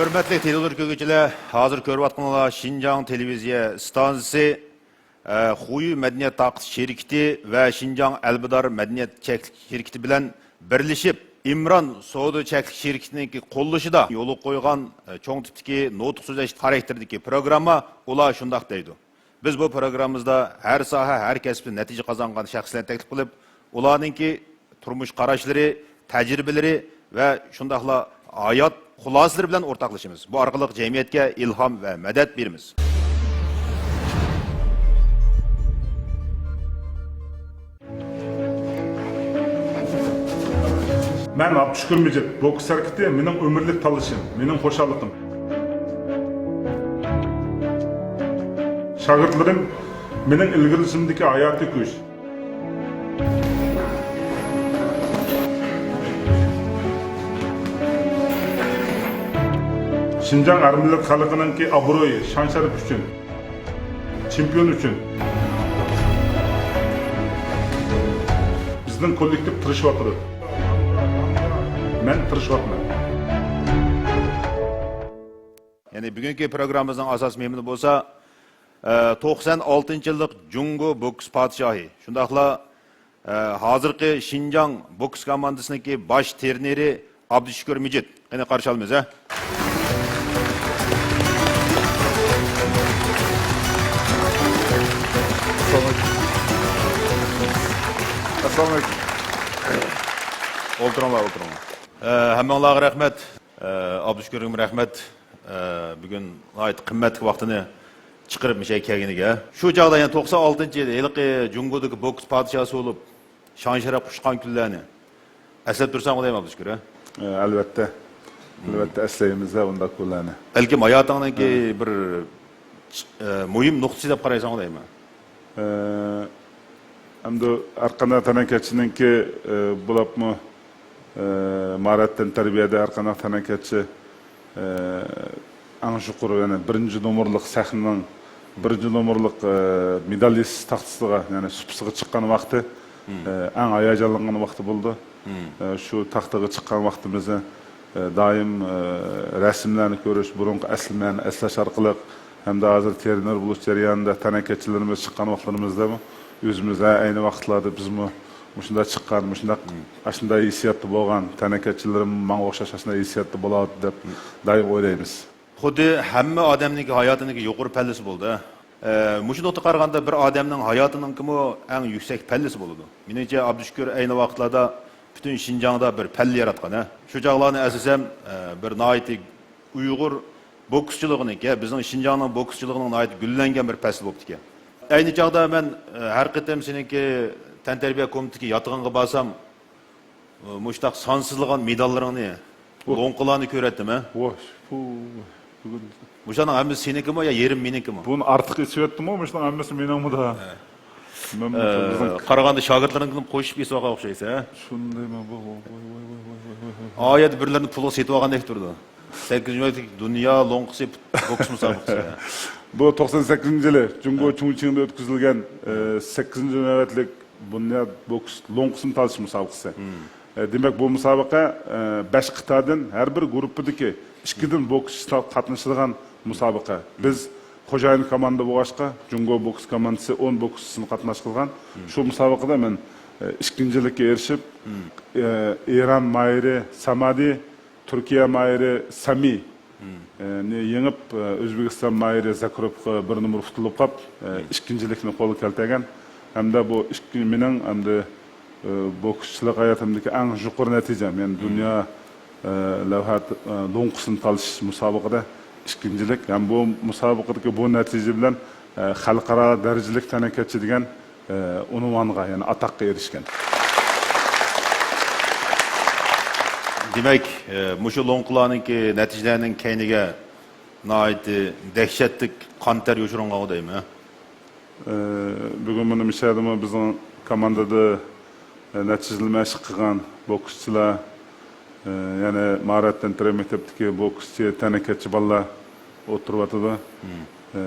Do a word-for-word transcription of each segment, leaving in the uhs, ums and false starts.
ھۆرمەتلىك تېلېۋىزور كۆرگۈچىلەر، ھازىر كۆرۈۋاتقىنىڭلار شىنجاڭ تېلېۋىزىيە ئىستانسىسى، ئە، خۇيۈ مەدەنىيەت تارقىتىش شىركىتى ۋە شىنجاڭ ئەلبىدار مەدەنىيەت چەكلىك شىركىتى بىلەن بىرلىشىپ، ئىمران سودا چەكلىك شىركىتىنىڭكى قوللىشىدا يولغا قويغان، ئە، چوڭ تىپتىكى نۇتۇق سۆزلەش خاراكتېرىدىكى پروگرامما، ئۇلار شۇنداق دەيدۇ. بىز بۇ پروگراممىمىزدا ھەر ساھە، ھەر كەسىپتە نەتىجە قازانغان شەخسلەرنى تەكلىپ قىلىپ، ئۇلارنىڭكى تۇرمۇش قاراشلىرى، تەجرىبىلىرى ۋە شۇنداقلا ھايات خۇلاسىلىرى بىلەن ئورتاقلىشىمىز. بۇ ئارقىلىق جەمئىيەتكە ئىلھام ۋە مەدەت بېرىمىز. مەن ئابدۇشۈكۈر مىجىت، بوكس ھەرىكىتى مېنىڭ ئۆمۈرلۈك تاللىشىم، مېنىڭ خۇشاللىقىم. شاگىرتلىرىم مېنىڭ ئىلگىرىلىشىمدىكى ھاياتىي كۈچ. شىنجاڭ ھەر مىللەت خەلقىنىڭكى ئابرۇيى، شان-شەرىپى ئۈچۈن. چېمپىيون ئۈچۈن. بىزنىڭ كوللېكتىپ تىرىشىۋاتىدۇ. مەن تىرىشىۋاتىمەن. يەنى بۈگۈنكى پروگراممىمىزنىڭ ئاساسىي مېھمىنى بولسا، ئە، توقسان ئالتىنچى يىللىق جۇڭگو بوكس پادىشاھى، شۇنداقلا، ئە، ھازىرقى شىنجاڭ بوكس كوماندىسىنىڭكى باش ترېنېرى ئابدۇشۈكۈر مىجىت. قېنى، قارشى ئالىمىز، ھە؟ ئەسسالامۇئەلەيكۇم. ئولتۇرۇڭلار، ئولتۇرۇڭلار. ئە، ھەممىڭلارغا رەھمەت. ئە، ئابدۇشۈكۈرگىمۇ رەھمەت. ئە، بۈگۈن ناھايىتى قىممەتلىك ۋاقتىنى چىقىرىپ مۇشۇ يەرگە كەلگىنىگە. شۇ چاغدا يەنە توقسان ئالتىنچى يىل ھېلىقى جۇڭگودىكى بوكس پادىشاھى بولۇپ، شان-شەرەپ قۇچقان كۈنلەرنى ئەسلەپ تۇرساڭغۇ دەيمەن، ئابدۇشۈكۈر، ھە؟ ئە، ئەلۋەتتە. مم. ئەلۋەتتە ئەسلەيمىز ھە ئۇنداق كۈنلەرنى. بەلكىم ھاياتىڭنىڭكى ھە. بىر، ئە، مۇھىم نۇقتىسى دەپ قارايسەنغۇ دەيمەن. ئە، ئەمدى ھەرقانداق تەنھەرىكەتچىنىڭكى، ئە، بولۇپمۇ، ئە، ماھارەت تەنتەربىيەدە ھەرقانداق تەنھەرىكەتچى، ئە، ئەڭ يۇقىرى، يەنى بىرىنچى نومۇرلۇق سەھنىنىڭ بىرىنچى نومۇرلۇق، ئە، مېدالىست تاختىسىغا، يەنى سۇپىسىغا چىققان ۋاقتى، مم. ئە، ئەڭ ھاياجانلانغان ۋاقتى بولىدۇ. مم. ئە، شۇ تاختىغا چىققان ۋاقتىمىزدا، ئە، دائىم، ئە، رەسىملەرنى كۆرۈش، بۇرۇنقى ئەسلىمىلەرنى ئەسلەش ئارقىلىق ھەمدە ھازىر ترېنېر بولۇش جەريانىدا تەنھەرىكەتچىلىرىمىز چىققان ۋاقىتلىرىمىزدىمۇ ئۆزىمىز، ھە، ئەينى ۋاقىتلاردا بىزمۇ مۇشۇنداق چىققان، مۇشۇنداق، مم. ئاشۇنداق ھېسسىياتتا بولغان تەنھەرىكەتچىلىرىم ماڭا ئوخشاش ئاشۇنداق ھېسسىياتتا بولاتتى دەپ مم. دائىم ئويلايمىز. خۇددى ھەممە ئادەمنىڭكى ھاياتىنىڭكى يۇقىرى پەللىسى بولىدۇ. ئە، مۇشۇ نۇقتىغا قارىغاندا بىر ئادەمنىڭ ھاياتىنىڭكىمۇ ئەڭ يۈكسەك پەللىسى بولىدۇ. مېنىڭچە، ئابدۇشۈكۈر ئەينى ۋاقىتلاردا پۈتۈن شىنجاڭدا بىر پەللە ياراتقان، ھە. شۇ چاغلارنى ئەسلىسەم، ئە، بىر ناھايىتى ئۇيغۇر بوكسچىلىقىنىڭكى، بىزنىڭ شىنجاڭنىڭ بوكسچىلىقىنىڭ ناھايىتى گۈللەنگەن بىر پەسلى بوپتىكەن. ئەينى چاغدا مەن، ئە، ھەر قېتىم سېنىڭكى تەنتەربىيە كومىتېتىدىكى ياتىقىڭغا بارسام، مۇشۇنداق سانسىزلىغان مېداللىرىڭنى، بۇ لوڭقىلارنى كۆرەتتىم، ھە؟ ۋاھ، بۇ، بۈگۈن مۇشۇلارنىڭ ھەممىسى سېنىڭكىمۇ يا يېرىم مېنىڭكىمۇ؟ بۇنى ئارتۇق ئېسىۋەتتىمۇ، مۇشۇنىڭ ھەممىسى مېنىڭمۇ دا. ھە. مەن ئە، بىزنىڭ قارىغاندا شاگىرتلىرىڭنىمۇ قوشۇپ ئېسىۋالغان ئوخشايسەن، ھە؟ شۇندايمۇ بۇ، ۋاي، ۋاي. ئا يەردە بىرلىرىنى پۇلغا سېتىۋالغاندەك تۇرىدۇ. سەككىزىنچى نۆۋەتلىك دۇنيا لوڭقىسى بوكس مۇسابىقىسى. بۇ توقسان سەككىزىنچى يىلى جۇڭگو ھە. چۇڭچىڭدا ئۆتكۈزۈلگەن، ئە، سەككىزىنچى نۆۋەتلىك بۇنياد بوكس لوڭقىسىنى تالىشىش مۇسابىقىسى. مم. ئە، دېمەك، بۇ مۇسابىقە، ئە، بەش قىتادىن ھەر بىر گۇرۇپپىدىكى ئىككىدىن بوكسچى تا-، قاتنىشىدىغان مۇسابىقە. بىز خوجايىن كوماندا بولغاچقا، جۇڭگو بوكس كوماندىسى ئون بوكسچىسىنى قاتناش قىلغان. مم. شۇ مۇسابىقىدە مەن، ئە، ئىككىنچىلىككە ئېرىشىپ، مم. ئە، ئىران ماھىرى سامادى، تۈركىيە ماھىرى سامى، مم. ئە، نى يېڭىپ، ئە، ئۆزبېكىستان ماھىرى زاكىروفقا بىر نومۇر ئۇتۇلۇپ قاپ، ئە، مم. ئىككىنچىلىكنى قولغا كەلتۈرگەن. ھەمدە بۇ ئىككى، مېنىڭ ئەمدى، ئە، بوكسچىلىق ھاياتىمدىكى ئەڭ يۇقىرى نەتىجەم. يەنى مم. دۇنيا، ئە، لەۋھە، ئە، لوڭقىسىنى تالىشىش مۇسابىقىدە ئىككىنچىلىك. ھەم بۇ مۇسابىقىدىكى بۇ نەتىجە بىلەن، ئە، خەلقئارا دەرىجىلىك تەنھەرىكەتچى دېگەن ئە، ئۇنۋانغا، يەنى ئاتاققا ئېرىشكەن. دېمەك، ئە، مۇشۇ لوڭقىلارنىڭكى نەتىجىلەرنىڭ كەينىگە ناھايىتى دەھشەتلىك قان تەر يوشۇرۇنغانغۇ دەيمەن. ئە، بۈگۈن مانا مىشەدىمۇ بىزنىڭ كوماندىدا، ئە، نەتىجىلىمە ئىش قىلغان بوكسچىلار، ئە، يەنە ماھارەت تەنتەربىيە مەكتەپتىكى بوكسچى، تەنھەرىكەتچى بالىلار ئولتۇرۇۋاتىدۇ. مم. ئە،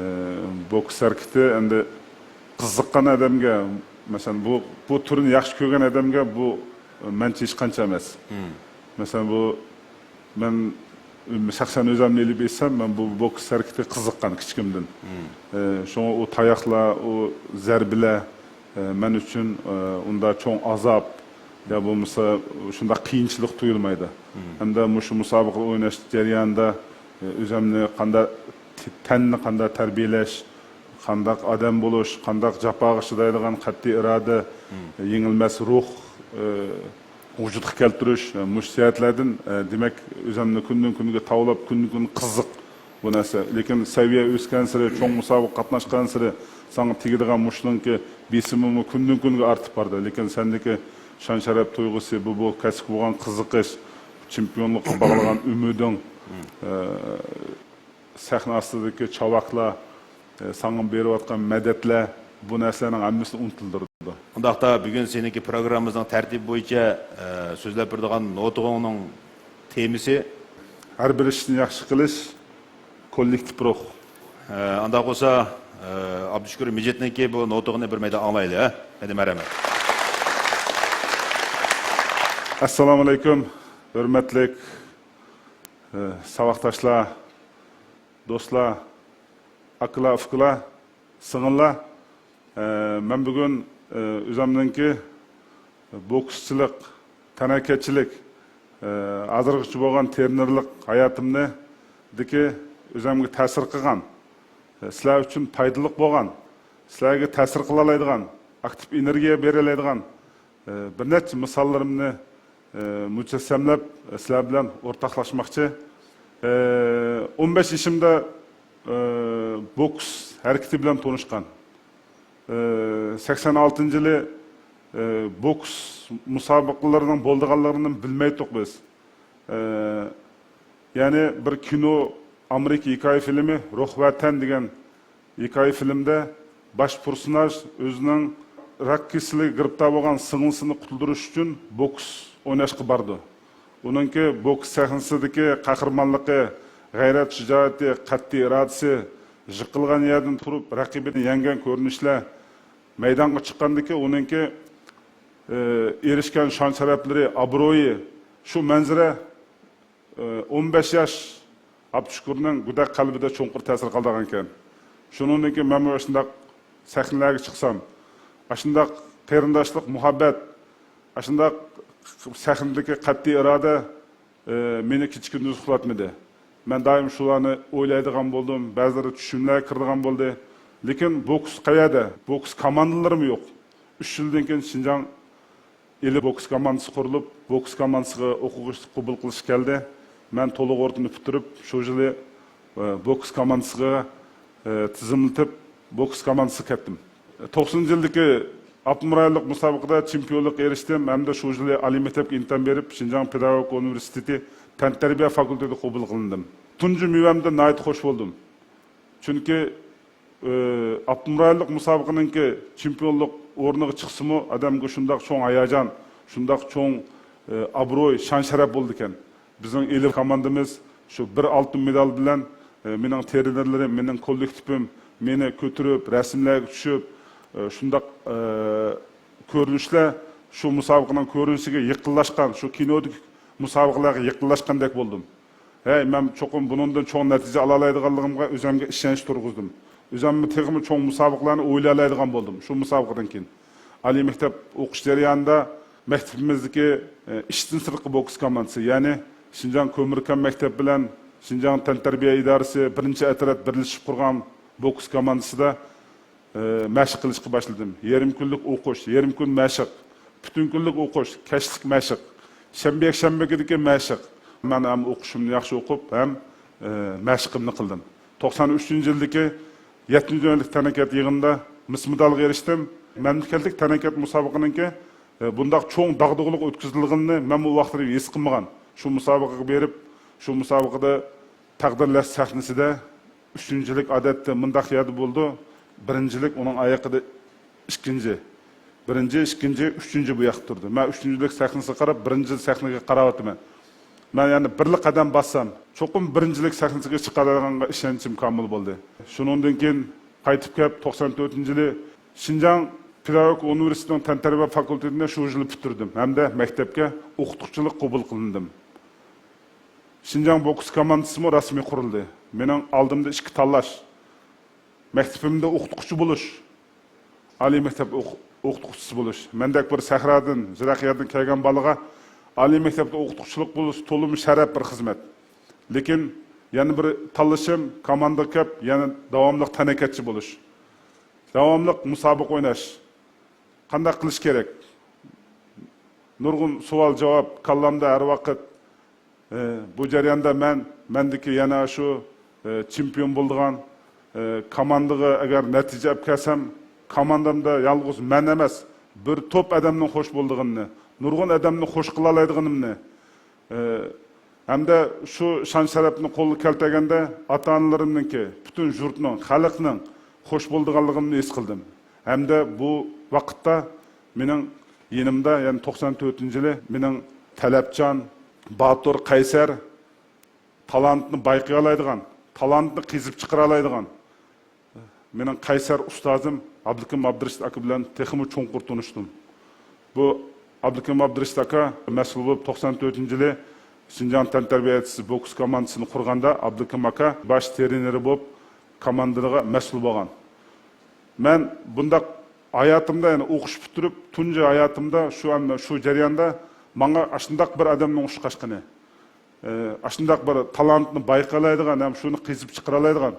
بوكس ھەرىكىتى ئەمدى قىزىققان ئادەمگە، مەسىلەن، بۇ، بۇ تۈرنى ياخشى كۆرگەن ئادەمگە بۇ مەنچە ھېچقانچە ئەمەس. مم. مەسىلەن، بۇ مەن شەخسەن ئۆزۈمنى ئېلىپ ئېيتسام، مەن بۇ بوكس ھەرىكىتىگە قىزىققان كىچىكىمدىن. ئە، شۇڭا ئۇ تاياقلار، ئۇ زەربىلەر، ئە، مەن ئۈچۈن، ئە، ئۇنداق چوڭ ئازاب يا بولمىسا شۇنداق قىيىنچىلىق تۇيۇلمايدۇ. ھەمدە مۇشۇ مۇسابىقىدە ئويناش جەريانىدا، ئە، ئۆزۈمنى قانداق، تەننى قانداق تەربىيەلەش، قانداق ئادەم بولۇش، قانداق جاپاغا چىدايدىغان قەتئىي ئىرادە، يېڭىلمەس روھ، ئە، ۋۇجۇدقا كەلتۈرۈش، ئە، مۇشۇ جەھەتلەردىن، ئە، دېمەك، ئۆزۈمنى كۈندىن-كۈنگە تاۋلاپ، كۈندىن-كۈنگە قىزىق بۇ نەرسە. لېكىن سەۋىيە ئۆسكەنسېرى، چوڭ مۇسابىقىگە قاتناشقانسېرى ساڭا تېگىدىغان مۇشۇنىڭكى بېسىمىمۇ كۈندىن-كۈنگە ئارتىپ بارىدۇ. لېكىن سەندىكى شان-شەرەپ تۇيغۇسى، بۇ، بۇ كەسىپكە بولغان قىزىقىش، چېمپىيونلۇققا باغلىغان ئۈمىدىڭ، ئە، سەھنە ئاستىدىكى چاۋاكلار، ئە، ساڭا بېرىۋاتقان مەدەتلەر، بۇ نەرسىلەرنىڭ ھەممىسىنى ئۇنتۇلدۇرىدۇ. ئۇنداقتا بۈگۈن سېنىڭكى پروگراممىمىزنىڭ تەرتىپى بويىچە، ئە، سۆزلەپ بېرىدىغان نوتىغاڭنىڭ تېمىسى؟ ھەر بىر ئىشنى ياخشى قىلىش، كوللېكتىپ روھ. ئە، ئانداق بولسا، ئە، ئابدۇشۈكۈر مىجىتنىڭكى بۇ نوتىغىنى بىر مەيدان ئاڭلايلى، ھە؟ ھەدە مەرھەمەت. ئەسسالامۇ ئەلەيكۇم، ھۆرمەتلىك، ئە، ساۋاقداشلار، دوستلار، ئاكىلار، ئۇكىلار، سىڭىللار، ئە، مەن بۈگۈن، ئە، ئۆزۈمنىڭكى بوكسچىلىق، تەنھەرىكەتچىلىك، ئە، ھازىرغىچە بولغان تېرېنېرلىق ھاياتىمنىدىكى ئۆزۈمگە تەسىر قىلغان، ئە، سىلەر ئۈچۈن پايدىلىق بولغان، سىلەرگە تەسىر قىلالايدىغان، ئاكتىپ ئېنېرگىيە بېرەلەيدىغان، ئە، بىر نەچچە مىساللىرىمنى، ئە، مۇجەسسەملەپ، ئە، سىلەر بىلەن ئورتاقلاشماقچى. ئە، ئون بەش يېشىمدا، ئە، بوكس ھەرىكىتى بىلەن تونۇشقان. ئە، سەكسەن ئالتىنچى يىلى، ئە، بوكس مۇسابىقىلىرىنىڭ بولىدىغانلىقىنى بىلمەيتتۇق بىز. ئە، يەنى بىر كىنو، ئامېرىكا ھېكايە فىلىمى، روھ ۋە تەن دېگەن ھېكايە فىلىمدە باش پېرسوناژ ئۆزىنىڭ راك كېسىلىگە گىرىپتار بولغان سىڭلىسىنى قۇتۇلدۇرۇش ئۈچۈن بوكس ئويناشقا بارىدۇ. ئۇنىڭكى بوكس سەھنىسىدىكى قەھرىمانلىقى، غەيرەت-شۇجائىتى، قەتئىي ئىرادىسى، جىقىلغان يەردىن تۇرۇپ رەقىبىنى يەڭگەن كۆرۈنۈشلەر، مەيدانغا چىققاندىكى ئۇنىڭكى، ئى، ئېرىشكەن شان-شەرەپلىرى، ئابرۇيى، شۇ مەنزىرە ئون بەش ياش ئابدۇشۈكۈرنىڭ گۈدەك قەلبىدە چوڭقۇر تەسىر قالدۇرغانىكەن. شۇنىڭدىن كېيىن مەنمۇ ئاشۇنداق سەھنىلەرگە چىقسام، ئاشۇنداق قېرىنداشلىق، مۇھەببەت، ئاشۇنداق سەھنىدىكى قەتئىي ئىرادە، ئى، مېنى كېچە-كۈندۈز ئۇخلاتمىدى. مەن دائىم شۇلارنى ئويلايدىغان بولدۇم، بەزىلىرى چۈشۈملەرگە كىرىدىغان بولدى. لېكىن بوكس قەيەردە؟ بوكس كوماندىلىرىمۇ يوق. ئۈچ يىلدىن كېيىن شىنجاڭ ئىلى بوكس كوماندىسى قۇرۇلۇپ، بوكس كوماندىسىغا ئوقۇغۇچىلىق قوبۇل قىلىش كەلدى. مەن تولۇق ئورتىنى پۈتتۈرۈپ، شۇ يىلى، ئە، بوكس كوماندىسىغا، ئە، تىزىملىتىپ، بوكس كوماندىسىغا كەتتىم. توقسىنىنچى يىلدىكى ئاپتونوم رايونلۇق مۇسابىقىدە چېمپىيونلۇققا ئېرىشتىم ھەمدە شۇ يىلى ئالىي مەكتەپكە ئىمتىھان بېرىپ، شىنجاڭ پېداگوگىكا ئۇنىۋېرسىتېتى تەنتەربىيە فاكۇلتېتىغا قوبۇل قىلىندىم. تۇنجى مېۋەمدىن ناھايىتى خوش بولدۇم. چۈنكى، ئى، ئاپتونوم رايونلۇق مۇسابىقىنىڭكى چېمپىيونلۇق ئورنىغا چىقسىمۇ، ئادەمگە شۇنداق چوڭ ھاياجان، شۇنداق چوڭ، ئى، ئابرۇي، شان-شەرەپ بولىدىكەن. بىزنىڭ ئىلى كوماندىمىز شۇ بىر ئالتۇن مېدال بىلەن، ئى، مېنىڭ ترېنېرلىرىم، مېنىڭ كوللېكتىپىم مېنى كۆتۈرۈپ، رەسىملەرگە چۈشۈپ، ئى، شۇنداق، ئى، كۆرۈنۈشلەر شۇ مۇسابىقىنىڭ كۆرۈنۈشىگە يېقىنلاشقان، شۇ كىنودىكى مۇسابىقىلەرگە يېقىنلاشقاندەك بولدۇم. ھەي، مەن چوقۇم بۇنىڭدىن چوڭ نەتىجە ئالالايدىغانلىقىمغا ئۆزۈمگە ئىشەنچ تۇرغۇزدۇم. ئۆزۈممۇ تېخىمۇ چوڭ مۇسابىقىلەرنى ئويلايالايدىغان بولدۇم شۇ مۇسابىقىدىن كېيىن. ئالىي مەكتەپ ئوقۇش جەريانىدا مەكتىپىمىزدىكى، ئى، ئىشتىن سىرتقى بوكس كوماندىسى، يەنى شىنجاڭ كۆمۈركەن مەكتەپ بىلەن شىنجاڭ تەنتەربىيە ئىدارىسى بىرىنچى ئەترەت بىرلىشىپ قۇرغان بوكس كوماندىسىدا ئى، مەشىق قىلىشقا باشلىدىم. يېرىم كۈنلۈك ئوقۇش، يېرىم كۈن مەشىق، پۈتۈن كۈنلۈك ئوقۇش، كەچلىك مەشىق، شەنبە، يەكشەنبىگىدىكى مەشىق. مەن ھەم ئوقۇشۇمنى ياخشى ئوقۇپ، ھەم، ئى، مەشىقىمنى قىلدىم. توقسان ئۈچىنچى يىلدىكى يەتتىنچى نۆۋەتلىك تەنھەرىكەت يىغىنىدا مىس مېدالغا ئېرىشتىم. مەملىكەتلىك تەنھەرىكەت مۇسابىقىنىڭكى، ئى، بۇنداق چوڭ داغدۇغىلىق ئۆتكۈزۈلگىنىنى مەنمۇ ئۇ ۋاقىتتا ھېس قىلمىغان. شۇ مۇسابىقىگە بېرىپ، شۇ مۇسابىقىدە تەقدىرلەش سەھنىسىدە ئۈچىنچىلىك ئادەتتە مۇنداق يەردە بولىدۇ، بىرىنچىلىك ئۇنىڭ ئايىقىدا ئىككىنچى، بىرىنچى، ئىككىنچى، ئۈچىنچى بۇ ياقتا تۇرىدۇ. مەن ئۈچىنچىلىك سەھنىسىگە قاراپ، بىرىنچىلىك سەھنىگە قاراۋاتىمەن. مەن يەنە بىرلا قەدەم باسسام، چوقۇم بىرىنچىلىك سەھنىسىگە چىقالايدىغانغا ئىشەنچىم كامىل بولدى. شۇنىڭدىن كېيىن قايتىپ كەپ، توقسان تۆتىنچى يىلى شىنجاڭ پېداگوگىكا ئۇنىۋېرسىتېتىنىڭ تەنتەربىيە فاكۇلتېتىنى شۇ يىلى پۈتتۈردۈم ھەمدە مەكتەپكە ئوقۇتقۇچىلىق قوبۇل قىلىندىم. شىنجاڭ بوكس كوماندىسىمۇ رەسمىي قۇرۇلدى. مېنىڭ ئالدىمدا ئىككى تاللاش. مەكتىپىمدە ئوقۇتقۇچى بولۇش، ئالىي مەكتەپ ئوق-، ئوقۇتقۇچىسى بولۇش. مەندەك بىر سەھرادىن، يىراق يەردىن كەلگەن بالىغا ئالىي مەكتەپتە ئوقۇتقۇچىلىق بولۇش تولىمۇ شەرەپ بىر خىزمەت. لېكىن يەنە بىر تاللىشىم، كوماندىغا كىرىپ، يەنە داۋاملىق تەنھەرىكەتچى بولۇش، داۋاملىق مۇسابىقە ئويناش. قانداق قىلىش كېرەك؟ نۇرغۇن سوئال-جاۋاب كاللامدا ھەر ۋاقىت. ئى، بۇ جەرياندا مەن، مەندىكى يەنە شۇ، ئى، چېمپىيون بولىدىغان، ئى، كوماندىغا ئەگەر نەتىجە ئەپ كەلسەم، كوماندامدا يالغۇز مەن ئەمەس، بىر توپ ئادەمنىڭ خوش بولىدىغىنىنى، نۇرغۇن ئادەمنى خوش قىلالايدىغىنىمنى، ئى، ھەمدە شۇ شان-شەرەپنى قولغا كەلتۈرگەندە ئاتا-ئانىلىرىمنىڭكى، پۈتۈن يۇرتنىڭ، خەلقنىڭ خوش بولىدىغانلىقىمنى ھېس قىلدىم. ھەمدە بۇ ۋاقىتتا مېنىڭ يېنىمدا، يەنى توقسان تۆتىنچى يىلى مېنىڭ تەلەپچان، باتۇر، قەيسەر، تالانتنى بايقىيالايدىغان، تالانتنى قېزىپ چىقىرالايدىغان مېنىڭ قەيسەر ئۇستازىم ئابلىكىم ئابدۇرېشىت ئاكا بىلەن تېخىمۇ چوڭقۇر تونۇشتۇم. بۇ ئابلىكىم ئابدۇرېشىت ئاكا مەسئۇل بولۇپ، توقسان تۆتىنچى يىلى شىنجاڭ تەنتەربىيەچىسى بوكس كوماندىسىنى قۇرغاندا، ئابلىكىم ئاكا باش ترېنېرى بولۇپ، كوماندىغا مەسئۇل بولغان. مەن بۇنداق ھاياتىمدا، يەنى ئوقۇش پۈتتۈرۈپ، تۇنجى ھاياتىمدا شۇ، شۇ جەرياندا ماڭا ئاشۇنداق بىر ئادەمنىڭ ئۇچراشقىنى، ئى، ئاشۇنداق بىر تالانتنى بايقالايدىغان ھەم شۇنى قېزىپ چىقىرالايدىغان،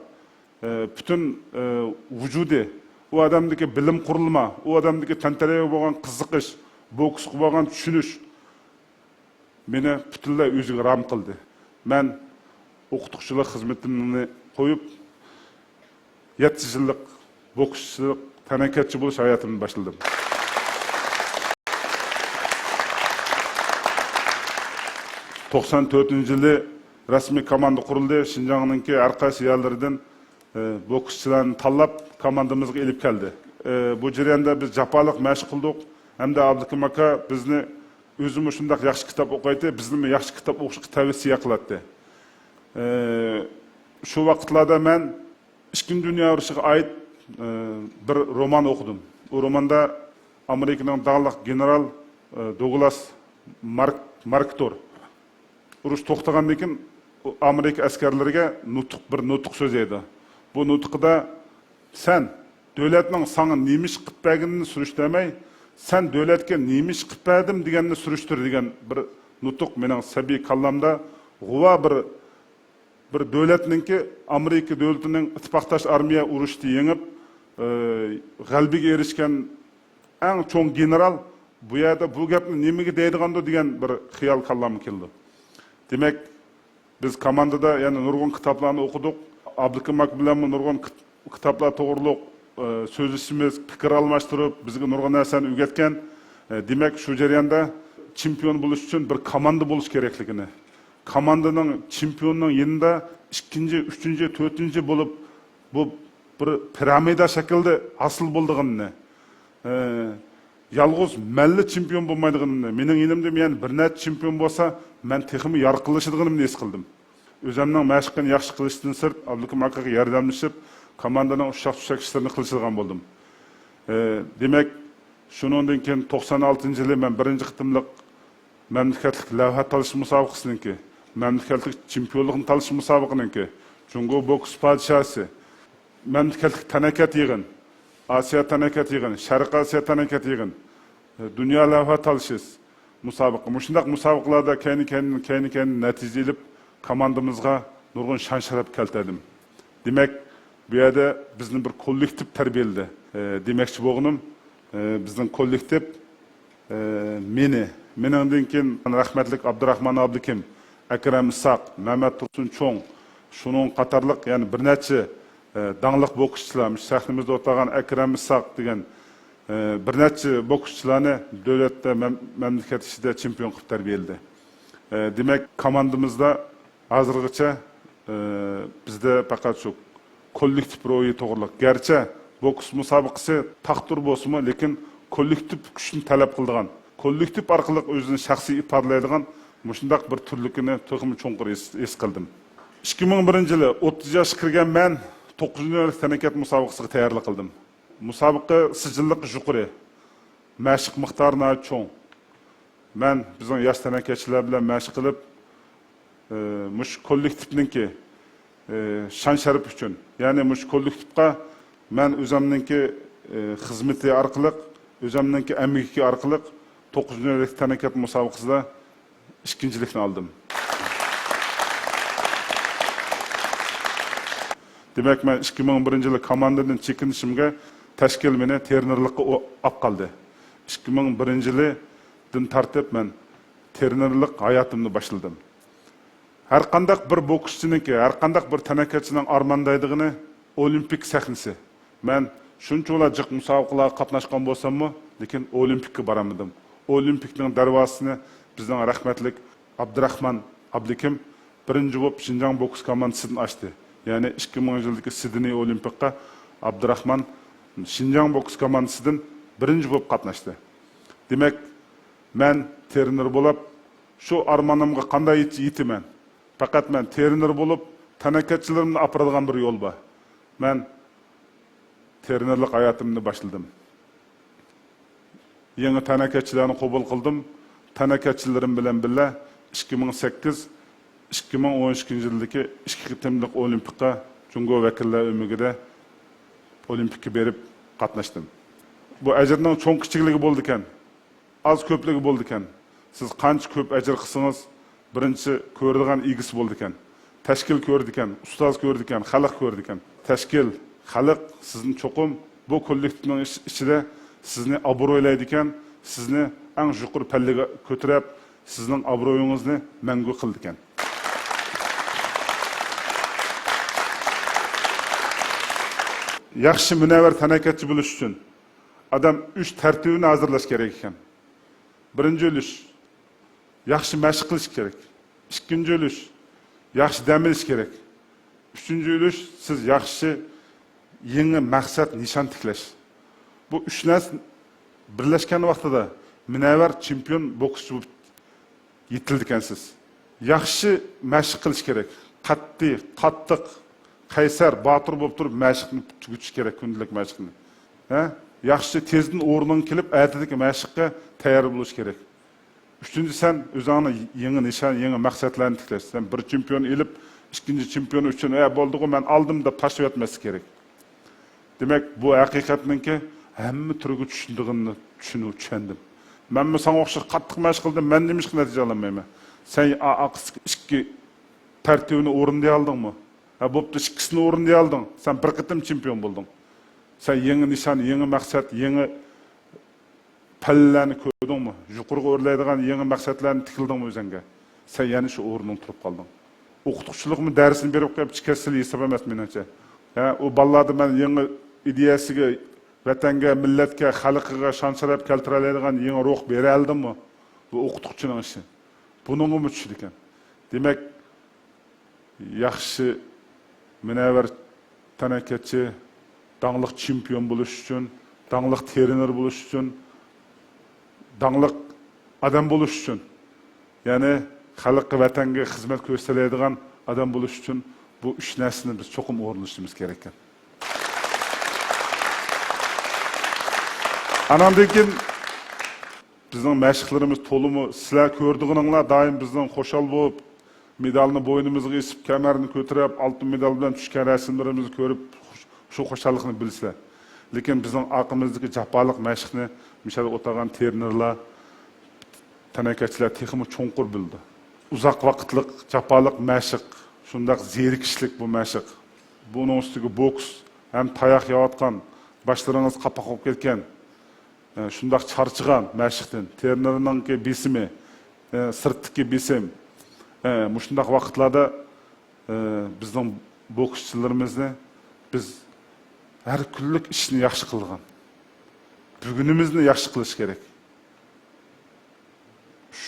ئى، پۈتۈن، ئى، ۋۇجۇدى، ئۇ ئادەمدىكى بىلىم قۇرۇلما، ئۇ ئادەمدىكى تەنتەربىيەگە بولغان قىزىقىش، بوكسقا بولغان چۈشىنىش، مېنى پۈتۈنلەي ئۆزىگە رام قىلدى. مەن ئوقۇتقۇچىلىق خىزمىتىمنى قويۇپ، يەتتە يىللىق بوكسچىلىق، تەنھەرىكەتچى بولۇش ھاياتىمنى باشلىدىم. توقسان تۆتىنچى يىلى رەسمىي كوماندا قۇرۇلدى. شىنجاڭنىڭكى ھەر قايسى يەرلىرىدىن ئى، بوكسچىلارنى تاللاپ، كوماندىمىزغا ئېلىپ كەلدى. ئى، بۇ جەرياندا بىز جاپالىق مەشىق قىلدۇق ھەمدە ئابلىكىم ئاكا بىزنى، ئۆزىمۇ شۇنداق ياخشى كىتاب ئوقۇيتتى، بىزنىمۇ ياخشى كىتاب ئوقۇشقا تەۋسىيە قىلاتتى. ئى، شۇ ۋاقىتلاردا مەن ئىككىنچى دۇنيا ئۇرۇشىغا ئائىت، ئى، بىر رومان ئوقۇدۇم. ئۇ روماندا ئامېرىكىنىڭ داڭلىق گېنېرال، ئى، دوگلاس مارك-، ماركتور، ئۇرۇش توختىغاندىن كېيىن ئامېرىكا ئەسكەرلىرىگە نۇتۇق، بىر نۇتۇق سۆزلەيدۇ. بۇ نۇتۇقىدا سەن دۆلەتنىڭ ساڭا نېمە ئىش قىلىپ بەرگىنىنى سۈرۈشتۈرمەي، سەن دۆلەتكە نېمە ئىش قىلىپ بەردىم دېگەننى سۈرۈشتۈر دېگەن بىر نۇتۇق مېنىڭ سەبىي كاللامدا غۇۋا بىر، بىر دۆلەتنىڭكى، ئامېرىكا دۆلىتىنىڭ ئىتتىپاقداش ئارمىيە ئۇرۇشتا يېڭىپ، ئى، غەلىبىگە ئېرىشكەن ئەڭ چوڭ گېنېرال بۇ يەردە بۇ گەپنى نېمىگە دەيدىغاندۇ دېگەن بىر خىيال كاللامغا كېلىدۇ. دېمەك، بىز كوماندىدا يەنە نۇرغۇن كىتابلارنى ئوقۇدۇق. ئابلىكىم ئاكا بىلەنمۇ نۇرغۇن كىت-، كىتابلار توغرۇلۇق، ئى، سۆزلىشىمىز، پىكىر ئالماشتۇرۇپ، بىزگە نۇرغۇن نەرسىنى ئۆگەتكەن. ئى، دېمەك، شۇ جەرياندا چېمپىيون بولۇش ئۈچۈن بىر كوماندا بولۇش كېرەكلىكىنى، كوماندىنىڭ، چېمپىيوننىڭ يېنىدا ئىككىنچى، ئۈچىنچى، تۆتىنچى بولۇپ، بۇ بىر پىرامىدا شەكلىدە ھاسىل بولىدىغىنىنى، ئى، يالغۇز مەنلا چېمپىيون بولمايدىغىنىمنى، مېنىڭ يېنىمدا يەنە بىر نەچچە چېمپىيون بولسا، مەن تېخىمۇ يارقىنلىشىدىغىنىمنى ھېس قىلدىم. ئۆزۈمنىڭ مەشىقىنى ياخشى قىلىشتىن سىرت، ئابلىكىم ئاكىغا ياردەملىشىپ، كوماندىنىڭ ئۇششاق-چۈششەك ئىشلىرىنى قىلىشىدىغان بولدۇم. ئى، دېمەك، شۇنىڭدىن كېيىن توقسان ئالتىنچى يىلى مەن بىرىنچى قېتىملىق مەملىكەتلىك لەۋھە تالىشىش مۇسابىقىسىنىڭكى، مەملىكەتلىك چېمپىيونلۇقنى تالىشىش مۇسابىقىنىڭكى، جۇڭگو بوكس پادىشاھسى، مەملىكەتلىك تەنھەرىكەت يىغىن، ئاسىيا تەنھەرىكەت يىغىن، شەرقىي ئاسىيا تەنھەرىكەت يىغىن، دۇنيا لەۋھە تالىشىش مۇسابىقە. مۇشۇنداق مۇسابىقىلاردا كەينى-كەينىدىن، كەينى-كەينىدىن نەتىجە ئېلىپ، كوماندىمىزغا نۇرغۇن شان-شەرەپ كەلتۈردۈم. دېمەك، بۇ يەردە بىزنى بىر كوللېكتىپ تەربىيەلىدى. ئى، دېمەكچى بولغىنىم، ئى، بىزنىڭ كوللېكتىپ، ئى، مېنى، مېنىڭدىن كېيىن رەھمەتلىك ئابدۇراخمان ئابلىكىم، ئەكرەم ئىسھاق، مەمەت تۇرسۇن چوڭ، شۇنىڭ قاتارلىق يەنە بىر نەچچە، ئى، داڭلىق بوكسچىلار، مۇشۇ سەھنىمىزدە ئولتۇرغان ئەكرەم ئىسھاق دېگەن، ئى، بىر نەچچە بوكسچىلارنى دۆلەتتە، مەم-، مەملىكەت ئىچىدە چېمپىيون قىلىپ تەربىيەلىدى. ئى، دېمەك، كوماندىمىزدا ھازىرغىچە، ئى، بىزدە پەقەت شۇ كوللېكتىپ روھى توغرىلىق. گەرچە بوكس مۇسابىقىسى تاختۇر بولسىمۇ، لېكىن كوللېكتىپ كۈچنى تەلەپ قىلىدىغان، كوللېكتىپ ئارقىلىق ئۆزىنى شەخسىي ئىپادىلەيدىغان مۇشۇنداق بىر تۈرلۈكىنى تېخىمۇ چوڭقۇر ھېس، ھېس قىلدىم. ئىككى مىڭ بىرىنچى يىلى ئوتتۇز ياشقا كىرگەن مەن توققۇزىنچى نۆۋەتلىك تەنھەرىكەت مۇسابىقىسىگە تەييارلىق قىلدىم. مۇسابىقە سىجىللىقى يۇقىرى، مەشىق مىقدارى ناھايىتى چوڭ. مەن بىزنىڭ ياش تەنھەرىكەتچىلەر بىلەن مەشىق قىلىپ، ئى، مۇشۇ كوللېكتىپنىڭكى، ئى، شان-شەرىپى ئۈچۈن، يەنى مۇشۇ كوللېكتىپقا مەن ئۆزۈمنىڭكى، ئى، خىزمىتى ئارقىلىق، ئۆزۈمنىڭكى ئەمگىكى ئارقىلىق توققۇزىنچى نۆۋەتلىك تەنھەرىكەت مۇسابىقىسىدە ئىككىنچىلىكنى ئالدىم. دېمەك، مەن ئىككى مىڭ بىرىنچى يىلى كوماندىدىن چېكىنىشىمگە تەشكىل مېنى تىرېنېرلىققا ئو-، ئاپ قالدى. ئىككى مىڭ بىرىنچى يىلىدىن تارتىپ مەن تىرېنېرلىق ھاياتىمنى باشلىدىم. ھەرقانداق بىر بوكسچىنىڭكى، ھەرقانداق بىر تەنھەرىكەتچىنىڭ ئارماندايدىغىنى ئولىمپىك سەھنىسى. مەن شۇنچىۋالا جىق مۇسابىقىلەرگە قاتناشقان بولساممۇ، لېكىن ئولىمپىككە بارالمىدىم. ئولىمپىكنىڭ دەرۋازىسىنى بىزنىڭ رەھمەتلىك ئابدۇراخمان ئابلىكىم بىرىنچى بولۇپ شىنجاڭ بوكس كوماندىسىدىن ئاچتى. يەنى ئىككى مىڭىنچى يىلدىكى سىدنېي ئولىمپىكقا ئابدۇراخمان شىنجاڭ بوكس كوماندىسىدىن بىرىنچى بولۇپ قاتناشتى. دېمەك، مەن تىرېنېر بولۇپ، شۇ ئارمىنىمغا قانداق يېت-، يېتىمەن؟ پەقەت مەن تىرېنېر بولۇپ، تەنھەرىكەتچىلىرىمنى ئاپىرىدىغان بىر يول بار. مەن تىرېنېرلىق ھاياتىمنى باشلىدىم. يېڭى تەنھەرىكەتچىلەرنى قوبۇل قىلدىم. تەنھەرىكەتچىلىرىم بىلەن بىللە ئىككى مىڭ سەككىز، ئىككى مىڭ ئون ئىككىنچى يىلدىكى ئىككى قېتىملىق ئولىمپىكقا جۇڭگو ۋەكىللەر ئۆمىكىدە ئولىمپىككا بېرىپ قاتناشتىم. بۇ ئەجىرنىڭ چوڭ-كىچىكلىكى بولىدىكەن. ئاز-كۆپلۈكى بولىدىكەن. سىز قانچە كۆپ ئەجىر قىلسىڭىز، بىرىنچى كۆرىدىغان ئىگىسى بولىدىكەن. تەشكىل كۆرىدىكەن، ئۇستاز كۆرىدىكەن، خەلق كۆرىدىكەن. تەشكىل، خەلق سىزنى چوقۇم بۇ كوللېكتىپنىڭ ئىچ-، ئىچىدە سىزنى ئابرۇيلايدىكەن، سىزنى ئەڭ يۇقىرى پەللىگە كۆتۈرۈپ، سىزنىڭ ئابرۇيىڭىزنى مەڭگۈ قىلىدىكەن. ياخشى مۇنەۋۋەر تەنھەرىكەتچى بولۇش ئۈچۈن ئادەم ئۈچ تەرتىپنى ھازىرلاش كېرەك ئىكەن. بىرىنچى ئۈلۈش، ياخشى مەشىق قىلىش كېرەك. ئىككىنچى ئۈلۈش، ياخشى دەم ئېلىش كېرەك. ئۈچىنچى ئۈلۈش، سىز ياخشى يېڭى مەقسەت، نىشان تىكلەش. بۇ ئۈچ نەرسە بىرلەشكەن ۋاقتىدا مۇنەۋۋەر چېمپىيون بوكسچى بولۇپ يېتىلىدىكەنسىز. ياخشى مەشىق قىلىش كېرەك. قەتئىي، قاتتىق، قەيسەر، باتۇر بولۇپ تۇرۇپ مەشىقنى تۈگىتىش كېرەك، كۈندىلىك مەشىقنى. ھە؟ ياخشى تېزدىن ئورنىڭغا كېلىپ، ئەتىدىكى مەشىققە تەييار بولۇش كېرەك. ئۈچىنچى، سەن ئۆزۈڭنى يېڭى نىشان، يېڭى مەقسەتلەرنى تىكلەش. سەن بىر چېمپىيون ئېلىپ، ئىككىنچى چېمپىيون ئۈچۈن، ئە، بولدىغۇ، مەن ئالدىم دەپ تاشلىۋەتمەسلىك كېرەك. دېمەك، بۇ ھەقىقەتنىڭكى ھەممە تۈرگە چۈشىنىدىغىنىنى چۈشىنىپ، چۈشەندىم. مەنمۇ ساڭا ئوخشاش قاتتىق مەشىق قىلدىم، مەن نېمىشقا نەتىجە ئالالمايمەن؟ سەن ئا-، ئاقىسى ئىككى تەرتىپنى ئورۇندىيالدىڭمۇ؟ ھە، بوپتۇ، ئىككىسىنى ئورۇندىيالدىڭ. سەن بىر قېتىم چېمپىيون بولدۇڭ. سەن يېڭى نىشان، يېڭى مەقسەت، يېڭى پەللىلەرنى كۆردۈڭمۇ؟ يۇقىرىغا ئۆرلەيدىغان يېڭى مەقسەتلەرنى تىكلىدىڭمۇ ئۆزۈڭگە؟ سەن يەنە شۇ ئورنۇڭدا تۇرۇپ قالدىڭ. ئوقۇتقۇچىلىقمۇ دەرسنى بېرىپ قويۇپ چىقىش كەسىل ھېساب ئەمەس مېنىڭچە. ھە، ئۇ بالىلاردا مەن يېڭى ئىدىيەسىگە، ۋەتەنگە، مىللەتكە، خەلقىگە شان-شەرەپ كەلتۈرەلەيدىغان يېڭى روھ بېرەلدىممۇ؟ بۇ ئوقۇتقۇچىنىڭ ئىشى. بۇنىڭغىمۇ چۈشىدىكەن. دېمەك، ياخشى مۇنەۋۋەر تەنھەرىكەتچى، داڭلىق چېمپىيون بولۇش ئۈچۈن، داڭلىق تىرېنېر بولۇش ئۈچۈن، داڭلىق ئادەم بولۇش ئۈچۈن، يەنى خەلققە، ۋەتەنگە خىزمەت كۆرسىتەلەيدىغان ئادەم بولۇش ئۈچۈن بۇ ئۈچ نەرسىنى بىز چوقۇم ئورۇنلىشىمىز كېرەككەن. ئاناندىن كېيىن بىزنىڭ مەشىقلىرىمىز تولىمۇ، سىلەر كۆرىدىغىنىڭلار دائىم بىزنىڭ خۇشال بولۇپ، مېدالنى بوينىمىزغا ئېسىپ، كەمەرنى كۆتۈرۈپ، ئالتۇن مېدال بىلەن چۈشكەن رەسىملىرىمىزنى كۆرۈپ، شۇ خۇشاللىقنى بىلىسىلەر. لېكىن بىزنىڭ ئارقىمىزدىكى جاپالىق مەشىقنى مۇشۇ يەردە ئولتۇرغان تىرېنېرلار، تەنھەرىكەتچىلەر تېخىمۇ چوڭقۇر بىلىدۇ. ئۇزاق ۋاقىتلىق جاپالىق مەشىق، شۇنداق زېرىكىشلىك بۇ مەشىق. بۇنىڭ ئۈستىگە بوكس ھەم تاياق يەۋاتقان، باشلىرىڭىز قاپاق بولۇپ كەتكەن، ئە، شۇنداق چارچىغان مەشىقتىن، تىرېنېرنىڭكى بېسىمى، ئە، سىرتتىكى بېسىم، ئە، مۇشۇنداق ۋاقىتلاردا، ئە، بىزنىڭ بوكسچىلىرىمىزنى بىز ھەر كۈنلۈك ئىشنى ياخشى قىلغان، بۈگۈنىمىزنى ياخشى قىلىش كېرەك.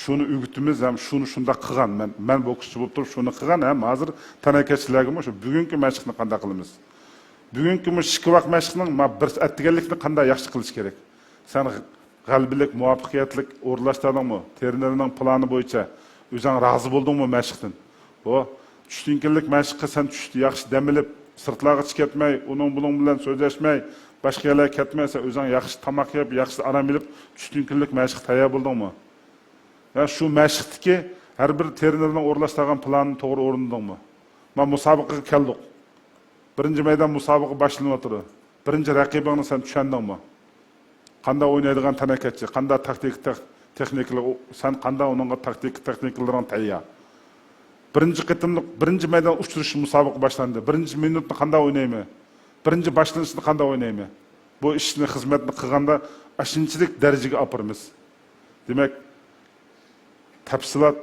شۇنى ئۆگىتىمىز ھەم شۇنى شۇنداق قىلغان. مەن، مەن بوكسچى بولۇپ تۇرۇپ شۇنى قىلغان ھەم ھازىر تەنھەرىكەتچىلەرگىمۇ شۇ بۈگۈنكى مەشىقنى قانداق قىلىمىز؟ بۈگۈنكى مۇشۇ ئىككى ۋاق مەشىقنىڭ ما بىر ئەتىگەنلىكنى قانداق ياخشى قىلىش كېرەك؟ سەن غەلىبىلىك، مۇۋەپپەقىيەتلىك ئورۇنلاشتۇردۇڭمۇ؟ تىرېنېرنىڭ پىلانى بويىچە ئۆزۈڭ رازى بولدۇڭمۇ مەشىقتىن؟ بۇ چۈشتىن كېيىنلىك مەشىققە سەن چۈشتە ياخشى دەم ئېلىپ، سىرتلارغا چىقىپ كەتمەي، ئۇنىڭ بۇنىڭ بىلەن سۆزلەشمەي، باشقا يەرلەرگە كەتمەي، سەن ئۆزۈڭ ياخشى تاماق يەپ، ياخشى ئارام ئېلىپ، چۈشتىن كېيىنلىك مەشىققە تەييار بولدۇڭمۇ؟ ھە، شۇ مەشىقتىكى ھەر بىر ترېنېرنىڭ ئورۇنلاشتۇرغان پىلانىنى توغرا ئورۇندىدىڭمۇ؟ مانا مۇسابىقىگە كەلدۇق. بىرىنچى مەيدان مۇسابىقە باشلىنىۋاتىدۇ. بىرىنچى رەقىبىڭنى سەن چۈشەندىڭمۇ؟ قانداق ئوينايدىغان تەنھەرىكەتچى، قانداق تاكتىكا تېخ-، تېخنىكىلىق، سەن قانداق ئۇنىڭغا تاكتىكا تېخنىكىلىرىڭ تەييار؟ بىرىنچى قېتىملىق، بىرىنچى مەيدان ئۇچرىشىش مۇسابىقە باشلاندى. بىرىنچى مىنۇتنى قانداق ئوينايمەن؟ بىرىنچى باشلىنىشنى قانداق ئوينايمەن؟ بۇ ئىشنى، خىزمەتنى قىلغاندا ئاشۇنچىلىك دەرىجىگە ئاپىرىمىز. دېمەك، تەپسىلات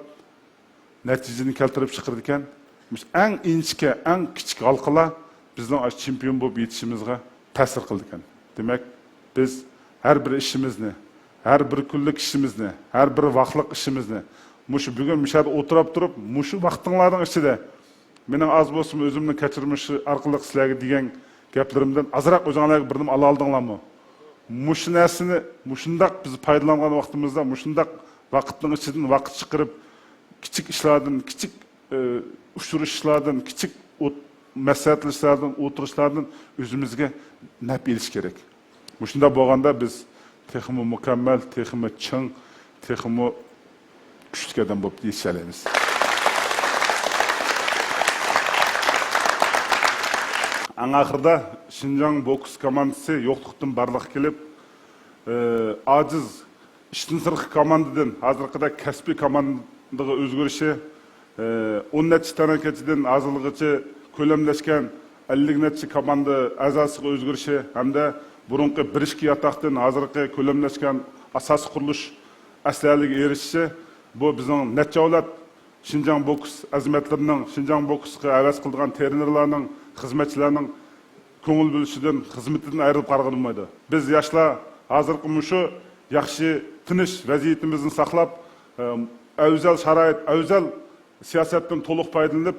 نەتىجىنى كەلتۈرۈپ چىقىرىدىكەن. مۇشۇ ئەڭ ئىنچىكە، ئەڭ كىچىك ھالقىلار بىزنىڭ ئاشۇ چېمپىيون بولۇپ يېتىشىمىزغا تەسىر قىلىدىكەن. دېمەك، بىز ھەر بىر ئىشىمىزنى، ھەر بىر كۈنلۈك ئىشىمىزنى، ھەر بىر ۋاقلىق ئىشىمىزنى، مۇشۇ بۈگۈن مۇشۇ يەردە ئولتۇراپ تۇرۇپ، مۇشۇ ۋاقتىڭلارنىڭ ئىچىدە مېنىڭ ئاز بولسىمۇ ئۆزۈمنىڭ كەچۈرمىشى ئارقىلىق سىلەرگە دېگەن گەپلىرىمدىن ئازراق ئۆزۈڭلارغا بىر نېمە ئالالىدىڭلارمۇ؟ مۇشۇ نەرسىنى مۇشۇنداق بىز پايدىلانغان ۋاقتىمىزدا، مۇشۇنداق ۋاقىتنىڭ ئىچىدىن ۋاقىت چىقىرىپ، كىچىك ئىشلاردىن، كىچىك، ئى، ئۇچرىشىشلاردىن، كىچىك ئوت-، مەسلىھەتلىشىشلاردىن، ئولتۇرۇشلاردىن ئۆزىمىزگە نەپ ئېلىش كېرەك. مۇشۇنداق بولغاندا بىز تېخىمۇ مۇكەممەل، تېخىمۇ چىڭ، تېخىمۇ كۈچلۈك ئادەم بولۇپ يېتىشەلەيمىز. ئەڭ ئاخىرىدا شىنجاڭ بوكس كوماندىسى يوقلۇقتىن بارلىققا كېلىپ، ئى، ئاجىز، ئىشتىن سىرتقى كوماندىدىن ھازىرقىدەك كەسپىي كوماندىغا ئۆزگىرىشى، ئى، ئون نەچچە تەنھەرىكەتچىدىن ھازىرغىچە كۆلەملەشكەن ئەللىك نەچچە كوماندا ئەزاسىغا ئۆزگىرىشى ھەمدە بۇرۇنقى بىر ئىككى ياتاقتىن ھازىرقى كۆلەملەشكەن ئاساسىي قۇرۇلۇش ئەسلىھەلىرىگە ئېرىشىشى، بۇ بىزنىڭ نەچچە ئەۋلاد شىنجاڭ بوكس ئەزىمەتلىرىنىڭ، شىنجاڭ بوكسقا ھەۋەس قىلىدىغان ترېنېرلارنىڭ، خىزمەتچىلەرنىڭ كۆڭۈل بۆلۈشىدىن، خىزمىتىدىن ئايرىلىپ قالغىلى بولمايدۇ. بىز ياشلار ھازىرقى مۇشۇ ياخشى، تىنچ ۋەزىيىتىمىزنى ساقلاپ، ئە، ئەۋزەل شارائىت، ئەۋزەل سىياسەتتىن تولۇق پايدىلىنىپ،